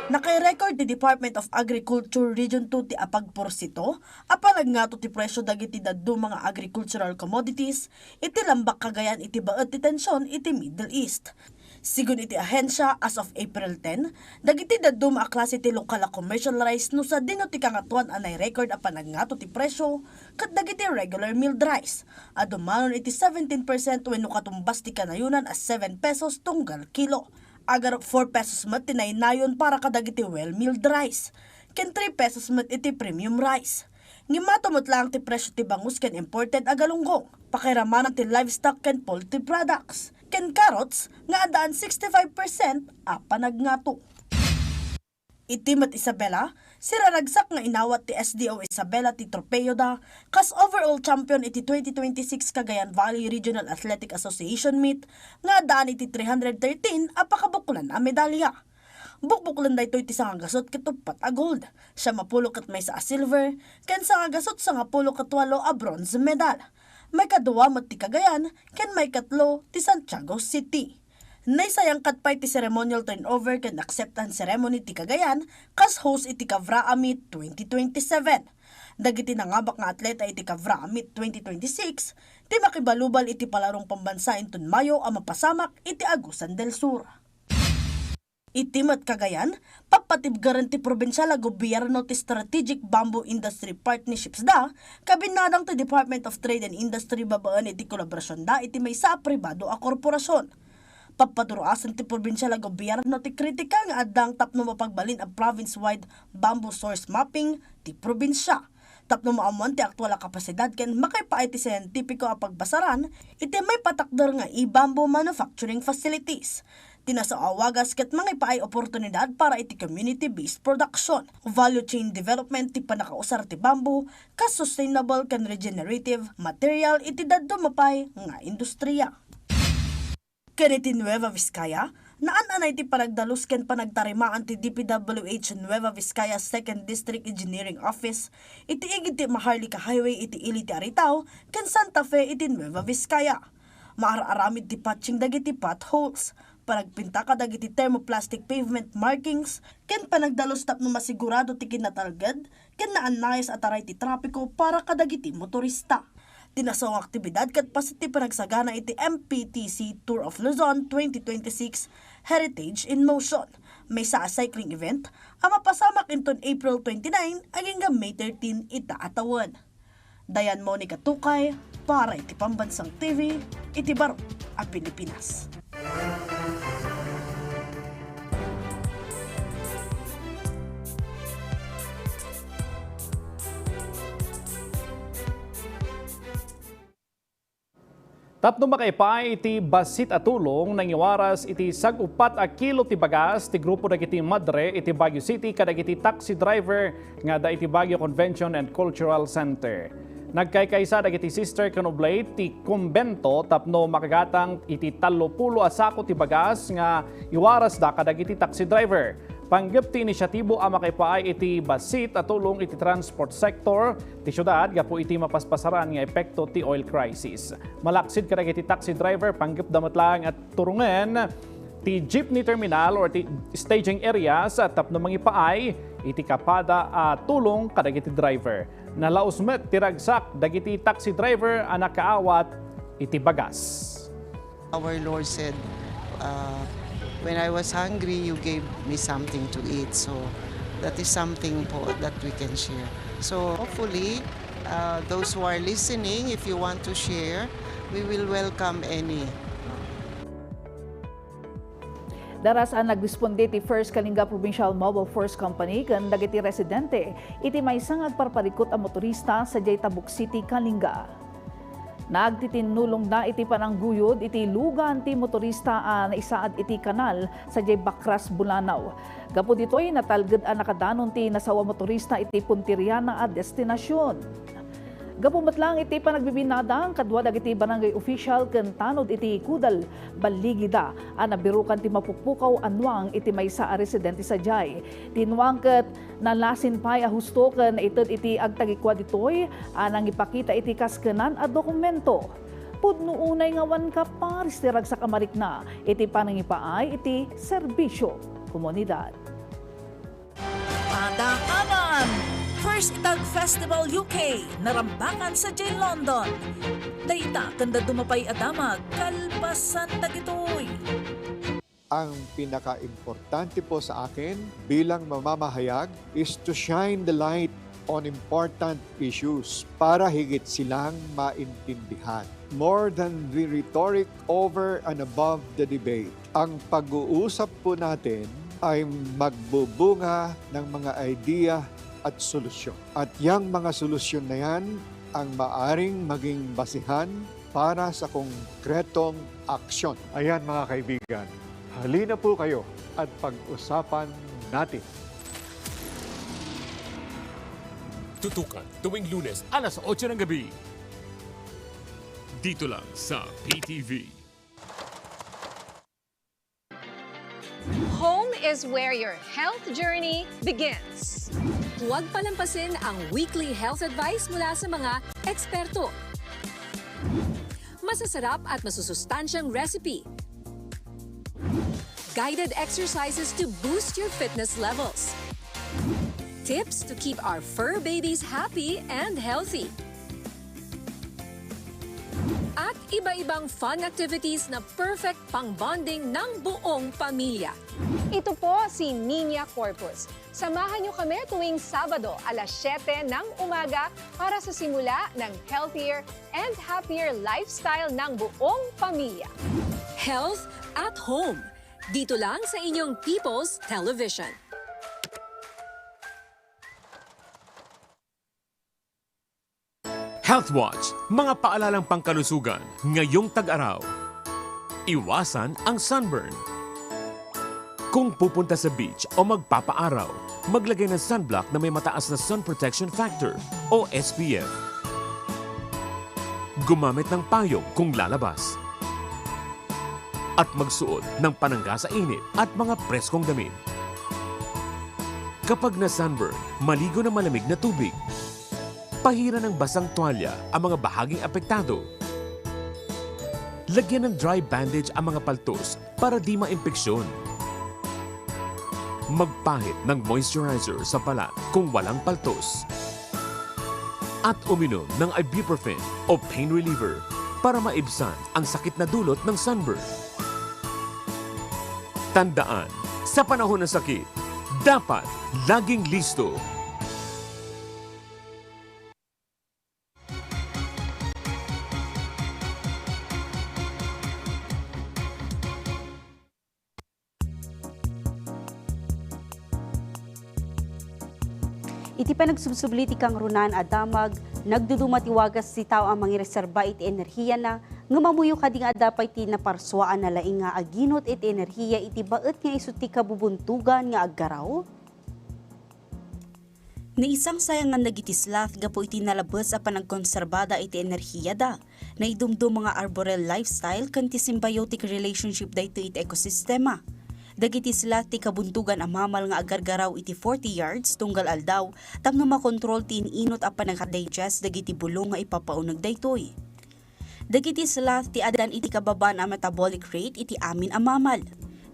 Nakai-record ti Department of Agriculture Region two ti apagporsito a panagngato ti presyo dagiti dadduma nga agricultural commodities iti Lambak Cagayan iti baet ti tension iti Middle East. Sigun iti ahensia, as of April ten, dagiti dadduma a klase ti lokal a commercial rice no sadino ti kangatoan a nai-record a panagngato ti presyo ket dagiti regular milled rice a dumanon iti seventeen percent wenno katumbas ti kanayonan a seven pesos tunggal kilo. Agarop four pesos met ti nayon para kadagiti well milled rice, ken three pesos met iti premium rice. Ngimmato met laeng ti presyo ti bangus ken imported a galunggong, pakiramanan ti livestock ken poultry products, ken carrots nga addaan sixty-five percent a panagngato. Iti met Isabela, siraragsak nga inawat ti S D O Isabela ti tropeoda kas overall champion iti twenty twenty-six Cagayan Valley Regional Athletic Association meet nga addaan iti three hundred thirteen a pakabuklan a medalya. Bukbuklen daytoy ti sangagasut ket uppat a gold, siam a pulo ket maysa a silver, ken sangagasut sangapulo ket walo a bronze medal. Maikadua met ti Cagayan ken maikatlo ti Santiago City. Naisayangkat pay ti ceremonial turnover ken acceptance ceremony ti Cagayan kas host iti Kabraa Meet twenty twenty-seven. Dagiti nangabak nga atleta iti Kabraa Meet twenty twenty-six ti makibalubal iti palarong pambansa inton Mayo a mapasamak iti Agusan del Sur. Iti met Cagayan, pappatibgaren ti probinsial a gobierno ti Strategic Bamboo Industry Partnerships da, kabinnadang ti Department of Trade and Industry babaen iti kolaborasionda iti maysa a pribado a korporasion. Pappadurasen ti probinsial a gobierno ti kritikal nga addang tapno mapagbalin a province-wide bamboo source mapping ti probinsia, tapno maammoan ti aktual a kapasidad ken makaipaay ti sientipiko a pagbasaran iti maipatakder nga e-bamboo manufacturing facilities. Ti nasao a wagas ket mangipaay oportunidad para iti community-based production, value chain development ti pannakausar ti bamboo kas sustainable ken regenerative material iti dadduma pay nga industriya. Ken iti Nueva Vizcaya, naan-anay ti panagdalus ken panagtarimaan ti D P W H Nueva Vizcaya Second District Engineering Office iti igid ti Maharlika Highway iti ili ti Aritao ken Santa Fe iti Nueva Vizcaya. Maarar-aramid ti patching dagiti potholes, panagpinta kadagiti thermoplastic pavement markings, ken panagdalus tapno masigurado ti kinatalged ken naannayas a taray ti trapiko para kadagiti motorista. Ti nasao nga aktibidad ket paset ti panagsagana iti M P T C Tour of Luzon twenty twenty-six Heritage in Motion, maysa a cycling event a mapasamak inton April twenty-nine agingga May thirteen ita a tawen. Dayan Monica Tukay para iti Pambansang T V iti Baro a Pilipinas. Tapno makaipaay iti bassit a tulong, nangiwaras iti sag-upat a kilo ti bagas ti grupo dagiti madre iti Baguio City kadagiti taxi driver nga adda iti Baguio Convention and Cultural Center. Nagkaykaysa dagiti sister ken oblate ti kumbento tapno makagatang iti tallopulo a sako ti bagas nga iwarasda kadagiti taxi driver. Panggep ti inisyatibo a makaipaay iti bassit a tulong iti transport sector ti siudad gapu iti mapaspasaran nga epekto ti oil crisis. Malaksid kadagiti taxi driver, panggepda met laeng a turongen ti jeepney terminal or ti staging areas tapno mangipaay iti kapada a tulong kadagiti driver. Nalaus met ti ragsak dagiti taxi driver a nakaawat iti bagas. Our Lord said, uh, "When I was hungry, you gave me something to eat." So that is something po that we can share. So hopefully, uh, those who are listening, if you want to share, we will welcome any. Daras a nagresponde ti First Kalinga Provincial Mobile Force Company ken dagiti residente iti maysa nga agparparikut a motorista sadiay Tabuk City, Kalinga. Nagtitinnulongda iti panangguyod iti lugan ti motorista a naisaad iti kanal sadiay Bakras, Bulanaw. Gapu ditoy, natalged a nakadanon ti nasao a motorista iti puntirya na a destinasion. Gapu met lang iti panagbibinadang kadua dagiti barangay official ken tanod iti Kudal, balligida a nabirukan ti mapukpukaw a nuang iti maysa a residente sadiay. Ti nuang ket nalasin pay a husto ken naited iti agtagikua ditoy a nangipakita iti kaskenan a dokumento. Pudno unay nga awan kaparis ti ragsak a marikna iti panangipaay iti serbisio komunidad. Padaanan! First Itag Festival U K, narambakan sadiay London. Dayta ken dadduma pay a damag kalpasan dagitoy. Ang pinakaimportante po sa akin bilang mamamahayag is to shine the light on important issues para higit silang maintindihan. More than the rhetoric over and above the debate, ang pag-uusap po natin ay magbubunga ng mga idea at solusyon. At yang mga solusyon na yan ang maaring maging basihan para sa konkretong aksyon. Ayan, mga kaibigan, halina po kayo at pag-usapan natin. Tutukan tuwing Lunes alas otso ng gabi. Dito lang sa P T V. Home is where your health journey begins. Huwag palampasin ang weekly health advice mula sa mga eksperto. Masasarap at masusustansyang recipe. Guided exercises to boost your fitness levels. Tips to keep our fur babies happy and healthy. At iba-ibang fun activities na perfect pang-bonding ng buong pamilya. Ito po si Niña Corpus. Samahan niyo kami tuwing Sabado, alas siyete ng umaga para sa simula ng healthier and happier lifestyle ng buong pamilya. Health at Home. Dito lang sa inyong People's Television. Health Watch, mga paalalang pangkalusugan ngayong tag-araw. Iwasan ang sunburn. Kung pupunta sa beach o magpapaaraw, maglagay ng sunblock na may mataas na sun protection factor o S P F. Gumamit ng payong kung lalabas. At magsuot ng panangga sa init at mga preskong damit. Kapag na-sunburn, maligo ng malamig na tubig. Pahiran ng basang tuwalya ang mga bahaging apektado. Lagyan ng dry bandage ang mga paltos para di maimpeksyon. Magpahid ng moisturizer sa balat kung walang paltos. At uminom ng ibuprofen o pain reliever para maibsan ang sakit na dulot ng sunburn. Tandaan, sa panahon ng sakit, dapat laging listo. Iti panagsubsubli ti kangrunaan a damag, nagduduma ti wagas ti tao a mangireserba iti enerhiana, ngem ammoyo kadi nga adda pay ti naparsua a nalaing nga aginut iti enerhia iti baet nga isu ti kabubuntogan nga aggaraw? Naisangsayangan dagiti sloth gapu iti nalabes a panagkonserbada iti enerhiada. Naidumduma nga arboreal lifestyle ken ti symbiotic relationship daytoy iti ekosistema. Dagiti sloth ti kabuntogan a mammal nga agargaraw iti forty yards tunggal aldaw tapno makontrol ti in-inut a panagka-digest dagiti bulong nga ipapauneg daytoy. Dagiti sloth ti addan iti kababaan a metabolic rate iti amin a mammal.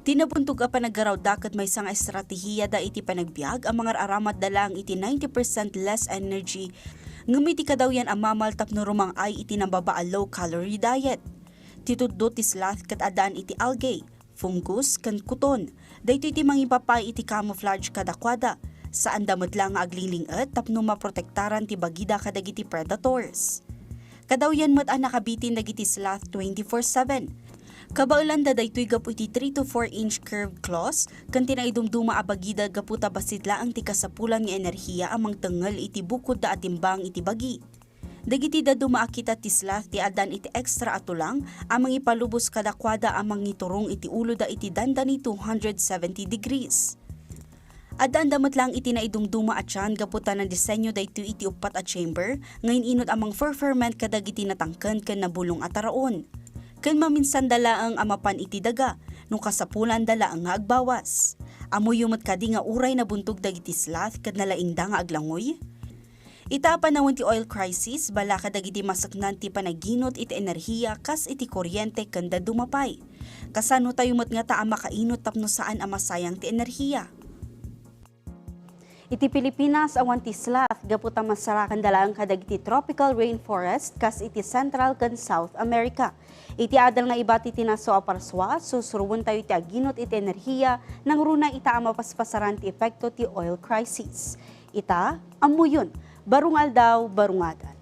Ti nabuntog a panaggarawda ket maysa nga estratehiada iti panagbiag a mangar-aramatda laeng iti ninety percent less energy ngem iti kadawyan a mammal tapno rumang-ay iti nababa a low-calorie diet. Ti tuddo ti sloth ket addaan iti algae, fungus, ken kuton. Daytoy ti mangipapaay iti camouflage kadakuada. Saanda met la nga aglingling-et tapno maprotektaran ti bagida kadagiti predators. Kadawyan met a nakabitin dagiti sloth twenty-four seven. Kabaelanda daytoy gapu iti three to four inch curved claws ken ti naidumduma a bagida gapu ta bassit laeng ti kasapulan nga enerhia a mangtengngel iti bukodda a timbang iti bagi. Dagiti dadduma a kita ti sloth ti addan iti extra a tulang a mangipalubos kadakuada a mangiturong iti uloda iti dandani two hundred seventy degrees. Addaanda met laeng iti naidumduma a tiyan gapu ta nadisenyo daytoy iti uppat a chamber nga in-inut a mangfer-ferment kadagiti natangken ken nabulong a taraon. Ken maminsanda laeng a mapan iti daga no kasapulanda laeng nga agbawas. Ammoyo met kadi nga uray nabuntog dagiti sloth ket nalaingda nga aglangoy? Ita a panawen ti oil crisis, bala kadagiti maseknan ti panaginut iti enerhiya kas iti kuryente ken dadduma pay. Kasano tayo met ngata a makainut tapno saan a masayang ti enerhiya? Iti Pilipinas, awan ti sloth gapu ta masarakanda laeng kadagiti tropical rainforest kas iti Central ken South America. Iti adal nga ibat iti naso a parsua, sursuroen tayo ti aginut iti enerhiya, nangruna ita a mapaspasaran ti epekto ti oil crisis. Ita, ammoyon, baro nga aldaw, baro nga adal.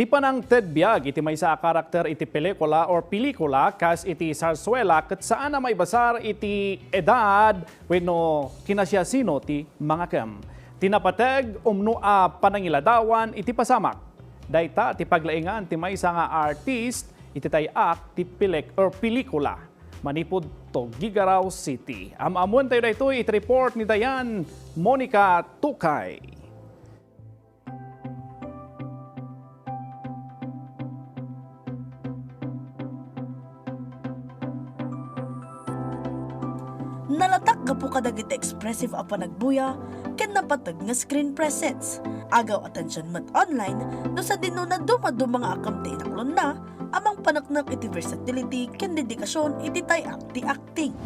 Ti panangted biag iti maysa a karakter iti pelikula or pelikula kas iti sarsuela ket saan a maibasar iti edad wenno kinasiasino ti mangakem. Ti napateg umno a panangiladawan iti pasamak. Dayta ti paglaingan ti maysa nga artist iti tay-ak ti pelek-, or pelikula manipud to Gigaraw City. Am-ammoentayo daytoy iti report ni Dayan Monica Tukay. Nalatak gapu kadagiti expressive a panagbuya ken napateg nga screen presence. Agaw attention met online no sadino nadumaduma nga akem ti inaklonna a mangpaneknek iti versatility ken dedikasyon iti tay-ak ti acting.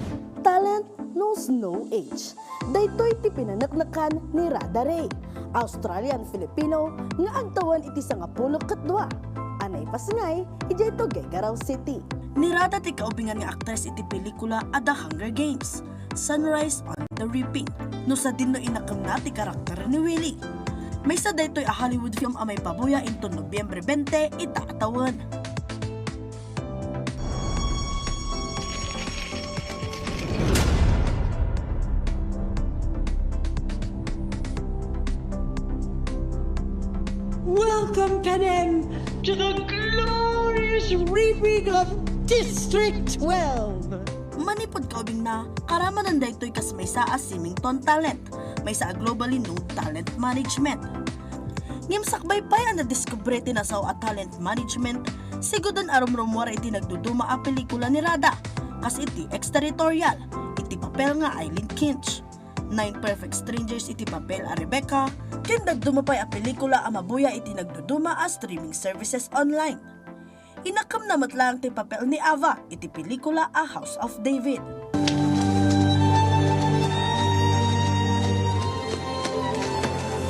Talent knows no age. Daytoy ti pinaneknekan ni Rada Ray, Australian-Filipino nga agtawen iti sangapulo ket dua a naipasngay idiay Tuguegarao City. Ni Rada ti kaubingan nga aktres iti pelikula a The Hunger Games, Sunrise on the Reaping, no sadino inakemna ti karakter ni Willie. Maysa daytoy a Hollywood film a maipabuya inton Nobyembre twenty ita a tawen. Welcome, Panem, to the glorious reaping of District twelve. Manipud kaubingna, karamanan daytoy kas maysa a Symington talent, maysa a globally known talent management. Ngem sakbay pay a nadiskubre ti nasao a talent management, siguden a rumrumuar iti nagduduma a pelikula ni Rada, kas iti Exterritorial, iti papel nga Eileen Kinch, Nine Perfect Strangers iti papel a Rebecca, ken dadduma pay a pelikula a mabuya iti nagduduma a streaming services online. Inakemna met laeng ti papel ni Ava iti pelikula a House of David.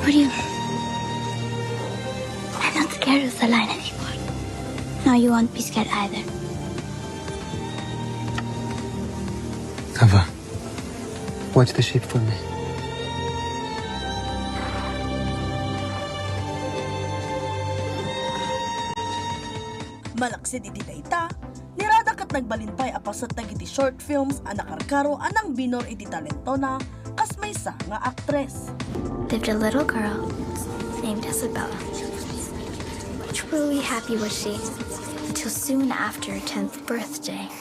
What do you mean? I'm not scared of the lion anymore. Now you won't be scared either. Ava, watch the sheep for me. Malaksid iti dayta, ni Rada ket nagbalin pay a paset dagiti short films a nakarkaro a nangbinor iti talentona kas maysa nga aktres. Lived a little girl named Isabella. Truly happy was she until soon after her tenth birthday,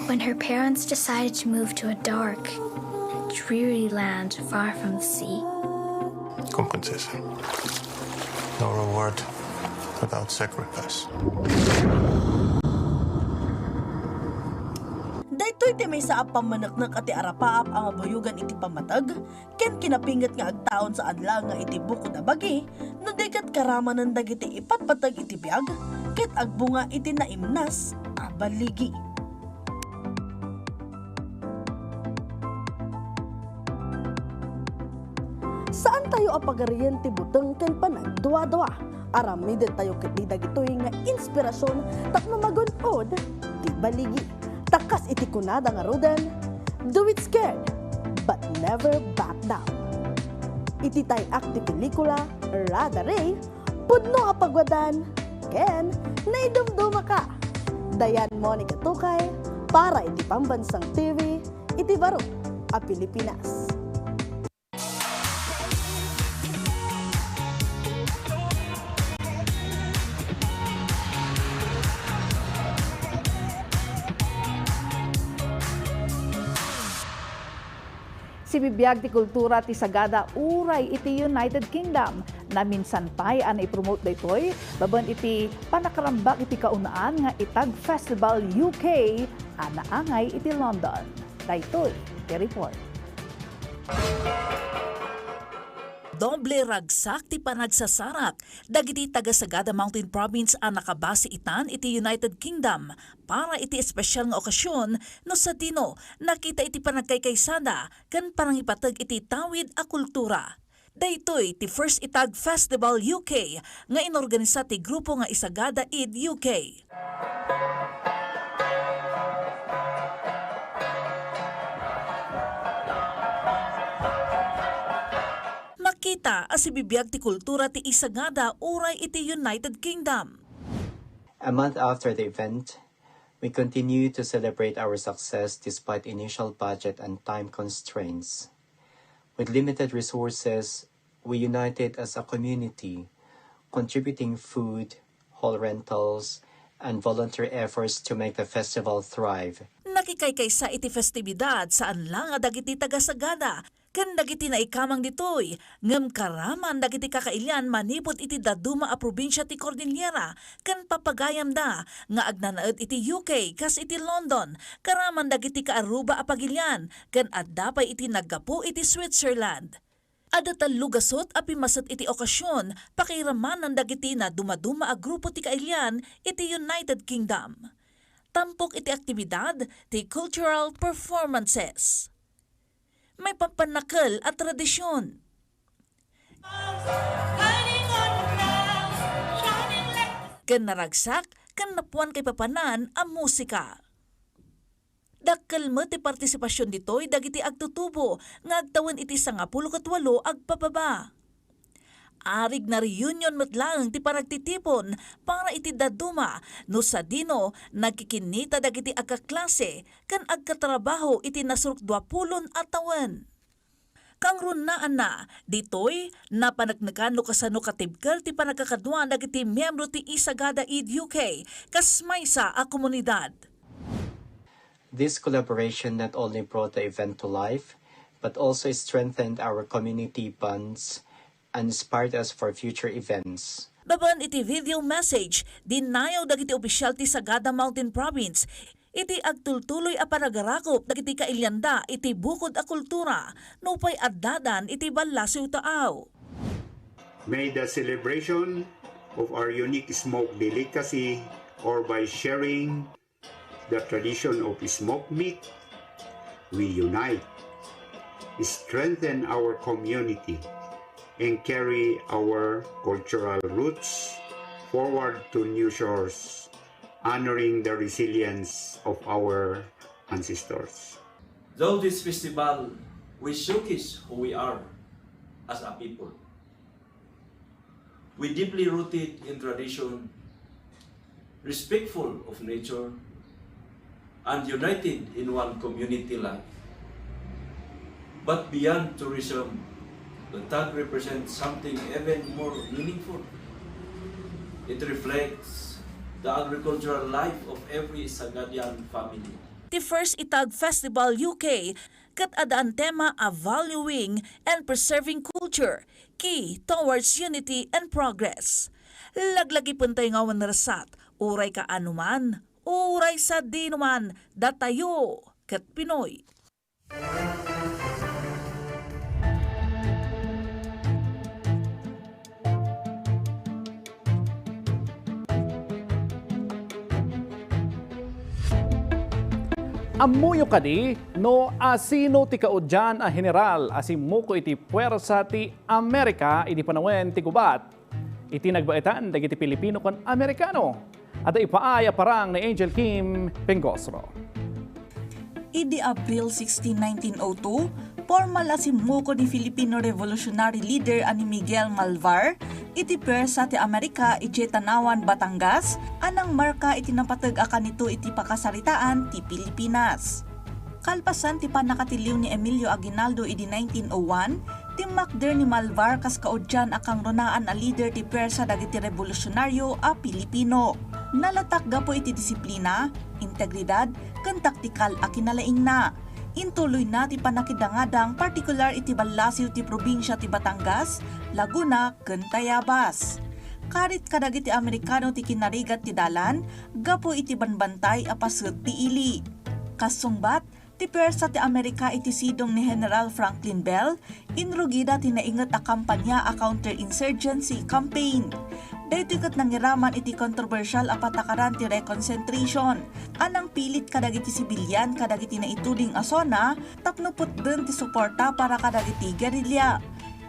when her parents decided to move to a dark and dreary land far from the sea. Compensation. No reward without sacrifice. Daytoy ti maysa a pammaneknek a ti arapaap a mabuyogan iti pammateg, ken kinapinget nga agtaon saan laeng nga iti bukod a bagi, no di ket karamanen dagiti ipatpateg iti biag, ket agbunga iti naimnas a baligi. Saantayo a pagarien ti buteng ken panagduadua. Aramidentayo ketdi dagitoy nga inspirasion tapno magun-od ti baligi. Ta kas iti kunada ngaruden, "Do it scared, but never back down." Iti tay-ak ti pelikula, Rada Ray, pudno a pagwadan ken naidumdumaka. Dayan Monica Tukay para iti Pambansang T V iti baro a Pilipinas. Sibibiag ti kultura ti Sagada uray iti United Kingdom. Naminsan pay a naipromote daytoy babaen iti panakarambak iti kaunaan nga Itag Festival U K a naangay iti London. Daytoy ti report. Doble ragsak ti panagsasarak dagiti taga Sagada Mountain Province a nakabase itan iti United Kingdom para iti espesyal nga okasyon no sadino nakita iti panagkaykaysada ken panangipateg iti tawid a kultura. Daytoy ti First Itag Festival U K nga inorganisa ti grupo nga Isagada id U K. Makita a sibibiag ti kultura ti Isagada uray iti United Kingdom. A month after the event, we continue to celebrate our success despite initial budget and time constraints. With limited resources, we united as a community, contributing food, hall rentals, and volunteer efforts to make the festival thrive. Nakikaykaysa iti festibidad saan la nga dagiti taga-Sagada ken dagiti naikamang ditoy, ngem karaman dagiti kakailian manipud iti dadduma a probinsia ti Cordillera ken papagayamda nga agnanaed iti U K kas iti London, karaman dagiti kaaruba a pagilian ken adda pay iti naggapu iti Switzerland. Adda tallo gasut a pimmaset iti okasyon, pakairamanan dagiti nadumaduma a grupo ti kailian iti United Kingdom. Tampok iti aktibidad ti cultural performances. Maipapanakel a tradisyon. Ken naragsak ken napuan kaipapanan a musika. Dakkel met ti partisipasyon ditoy dagiti agtutubo nga agtawen iti sangapulo ket walo agpababa. Arig na reunion met laeng ti panagtitipon para iti dadduma no sadino nagkikinnita dagiti agkaklase ken agkatrabaho iti nasurok duapulon a tawen. Kangrunaanna, ditoy, napaneknekan no kasano katibker ti panagkakadua dagiti miyembro ti Isagada id U K kas maysa a komunidad. This collaboration not only brought the event to life, but also strengthened our community bonds and inspired us for future events. Babaen iti video message, dinnayaw dagiti opisyal ti Sagada Mountain Province iti agtultuloy a panagarakup dagiti kailianda iti bukod a kultura nupay addadan iti ballasiw taaw. May the celebration of our unique smoke delicacy or by sharing the tradition of smoked meat, we unite, strengthen our community, and carry our cultural roots forward to new shores, honoring the resilience of our ancestors. Through this festival, we showcase who we are as a people. We deeply rooted in tradition, respectful of nature, and united in one community life. But beyond tourism, the Tag represents something even more meaningful. It reflects the agricultural life of every Sagadian family. Ti First Itag Festival U K ket addaan tema a Valuing and Preserving Culture, Key Towards Unity and Progress. Laglagipentayo nga awan narasat, uray kaanoman, uray sadinoman, datayo ket Pinoy. Ammoyo kadi no asino ti kaudian a heneral a simmuko iti puwersa ti Amerika idi panawen ti gubat? Iti nagbaetan dagiti Pilipino ken Amerikano, adda ipaay a parang ni Angel Kim Pengosro. Idi Abril sixteen, nineteen oh two, pormal a simmuko ni Filipino revolutionary leader a ni Miguel Malvar iti puwersa ti Amerika idiay Tanauan, Batangas, a nangmarka iti napateg a kanito iti pakasaritaan ti Pilipinas. Kalpasan ti pannakatiliw ni Emilio Aguinaldo idi nineteen oh one, timmakder ni Malvar kas kaudyan a kangrunaan a lider ti puwersa dagiti rebolusyonaryo a Pilipino. Nalatak gapu iti disiplina, integridad, ken taktikal a kinalaingna. Intuloyna ti pannakidangadang, partikular iti ballasiw ti probinsia ti Batangas, Laguna, ken Tayabas. Karit kadagiti Amerikano ti kinarigat ti dalan gapu iti banbantay a paset ti ili. Kas sungbat, ti puwersa ti Amerika iti sidong ni General Franklin Bell, inrugida ti nainget a kampanya a counterinsurgency campaign. Daytoy ket nangiraman iti kontrobersial a patakaran ti reconcentration a nangpilit kadagiti sibilian kadagiti naituding a zona tapno putden ti suporta para kadagiti guerrilla.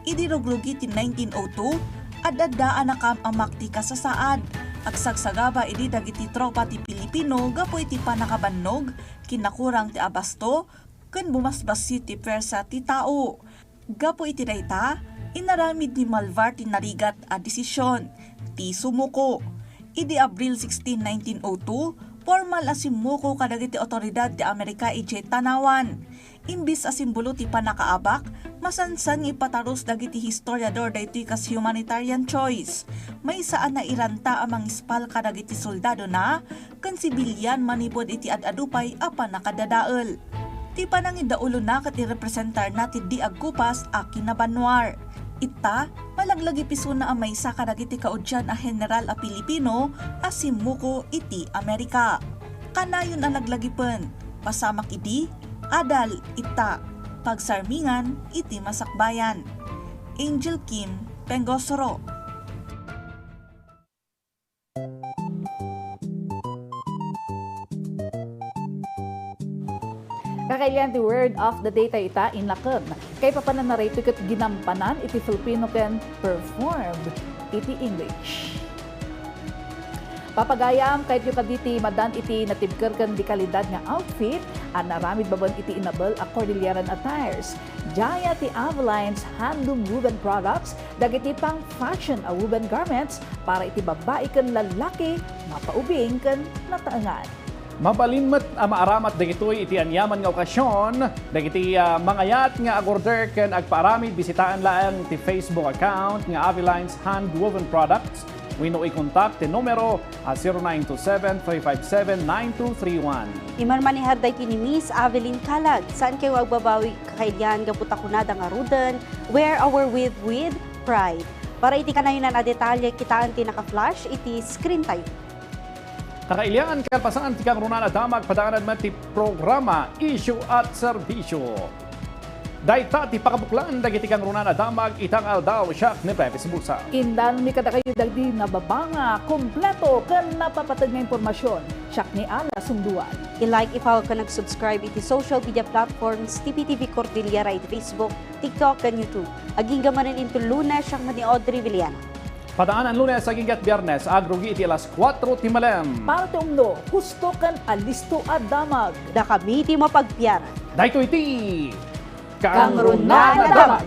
Idi rugrugi ti nineteen oh two, ad-adda a nakaam-amak ti kasasaad. Agsagsagaba idi dagiti tropa ti Pilipino gapu iti pannakabannog, kinakurang ti abasto, ken bumasbassit ti puwersa ti tao. Gapu iti dayta, inaramid ni Malvar ti narigat a desisyon, ti sumuko. Idi Abril sixteen, nineteen oh two, pormal a simmuko kadagiti awtoridad ti Amerika idiay Tanauan. Imbes a simbolo ti pannakaabak, masansan nga ipatarus dagiti historiador daytoy kas humanitarian choice. Maysa a nairanta a mangispal kadagiti soldadona ken sibilian manipud iti ad-adu pay a pannakadadael. Ti panangidaulona ket irepresentarna ti di agkupas a kinabannuar. Ita, malaglagipisona a maysa kadagiti kaudian a general a Pilipino a simmuko iti Amerika. Kanayon a laglagipen, pasamak idi, adal ita, pagsarmingan iti masakbayan. Angel Kim, Pengosoro. Kakailian ti word of the day tayo ita, inlaken. Kaipapananaraytoy ket ginampanan iti Filipino ken performed iti English. Papagayam, kayatyo kadi ti madan iti natibker ken di kalidad nga outfit a naramid babaen iti inabel a Cordilleran attires. Diay ti Aveline's handloom woven products, dagiti pang-fashion a woven garments para iti babbai ken lallaki, mapaubing ken nataengan. Mabalin met a maaramat dagitoy iti aniaman nga okasion. Dagiti, ah, mangayat nga agorder ken agpaaramid, bisitaen laeng ti Facebook account nga Aveline's Handwoven Products wenno ikontak ti numero a zero nine two seven, three five seven, nine two three one. Imarmanear daytoy ni Miss Avelin Calag. Saan kayo agbabawi, kakailian, gapu ta kunada ngaruden, "Wear our wave with pride." Para iti kanayonan a detalye, kitaen ti naka-flash iti screen tayo. Kakailian, kalpasan ti kangrunaan a damag, padaanan met ti programa, Isyu at Serbisyo. Dayta ti pakabuklan dagiti kangrunaan a damag ita nga aldaw. Siak ni Pepe Sibusa. Indanmi kadakayo dagiti nababa nga kompleto ken napapateg nga impormasyon. Siak ni Ala Sunduan. I-like, i-follow ken ag-subscribe iti social media platforms ti P T V Cordillera iti Facebook, TikTok, ken YouTube. Agingga manen inton Lunes, siak met ni Audrey Villena. Padaanan Lunes agingga Biernes, agrugi iti alas kuatro ti malem. Para ti umno, husto ken alisto a damag. Dakami ti mapagpiaran. Daytoy ti Kangrunaan a Damag.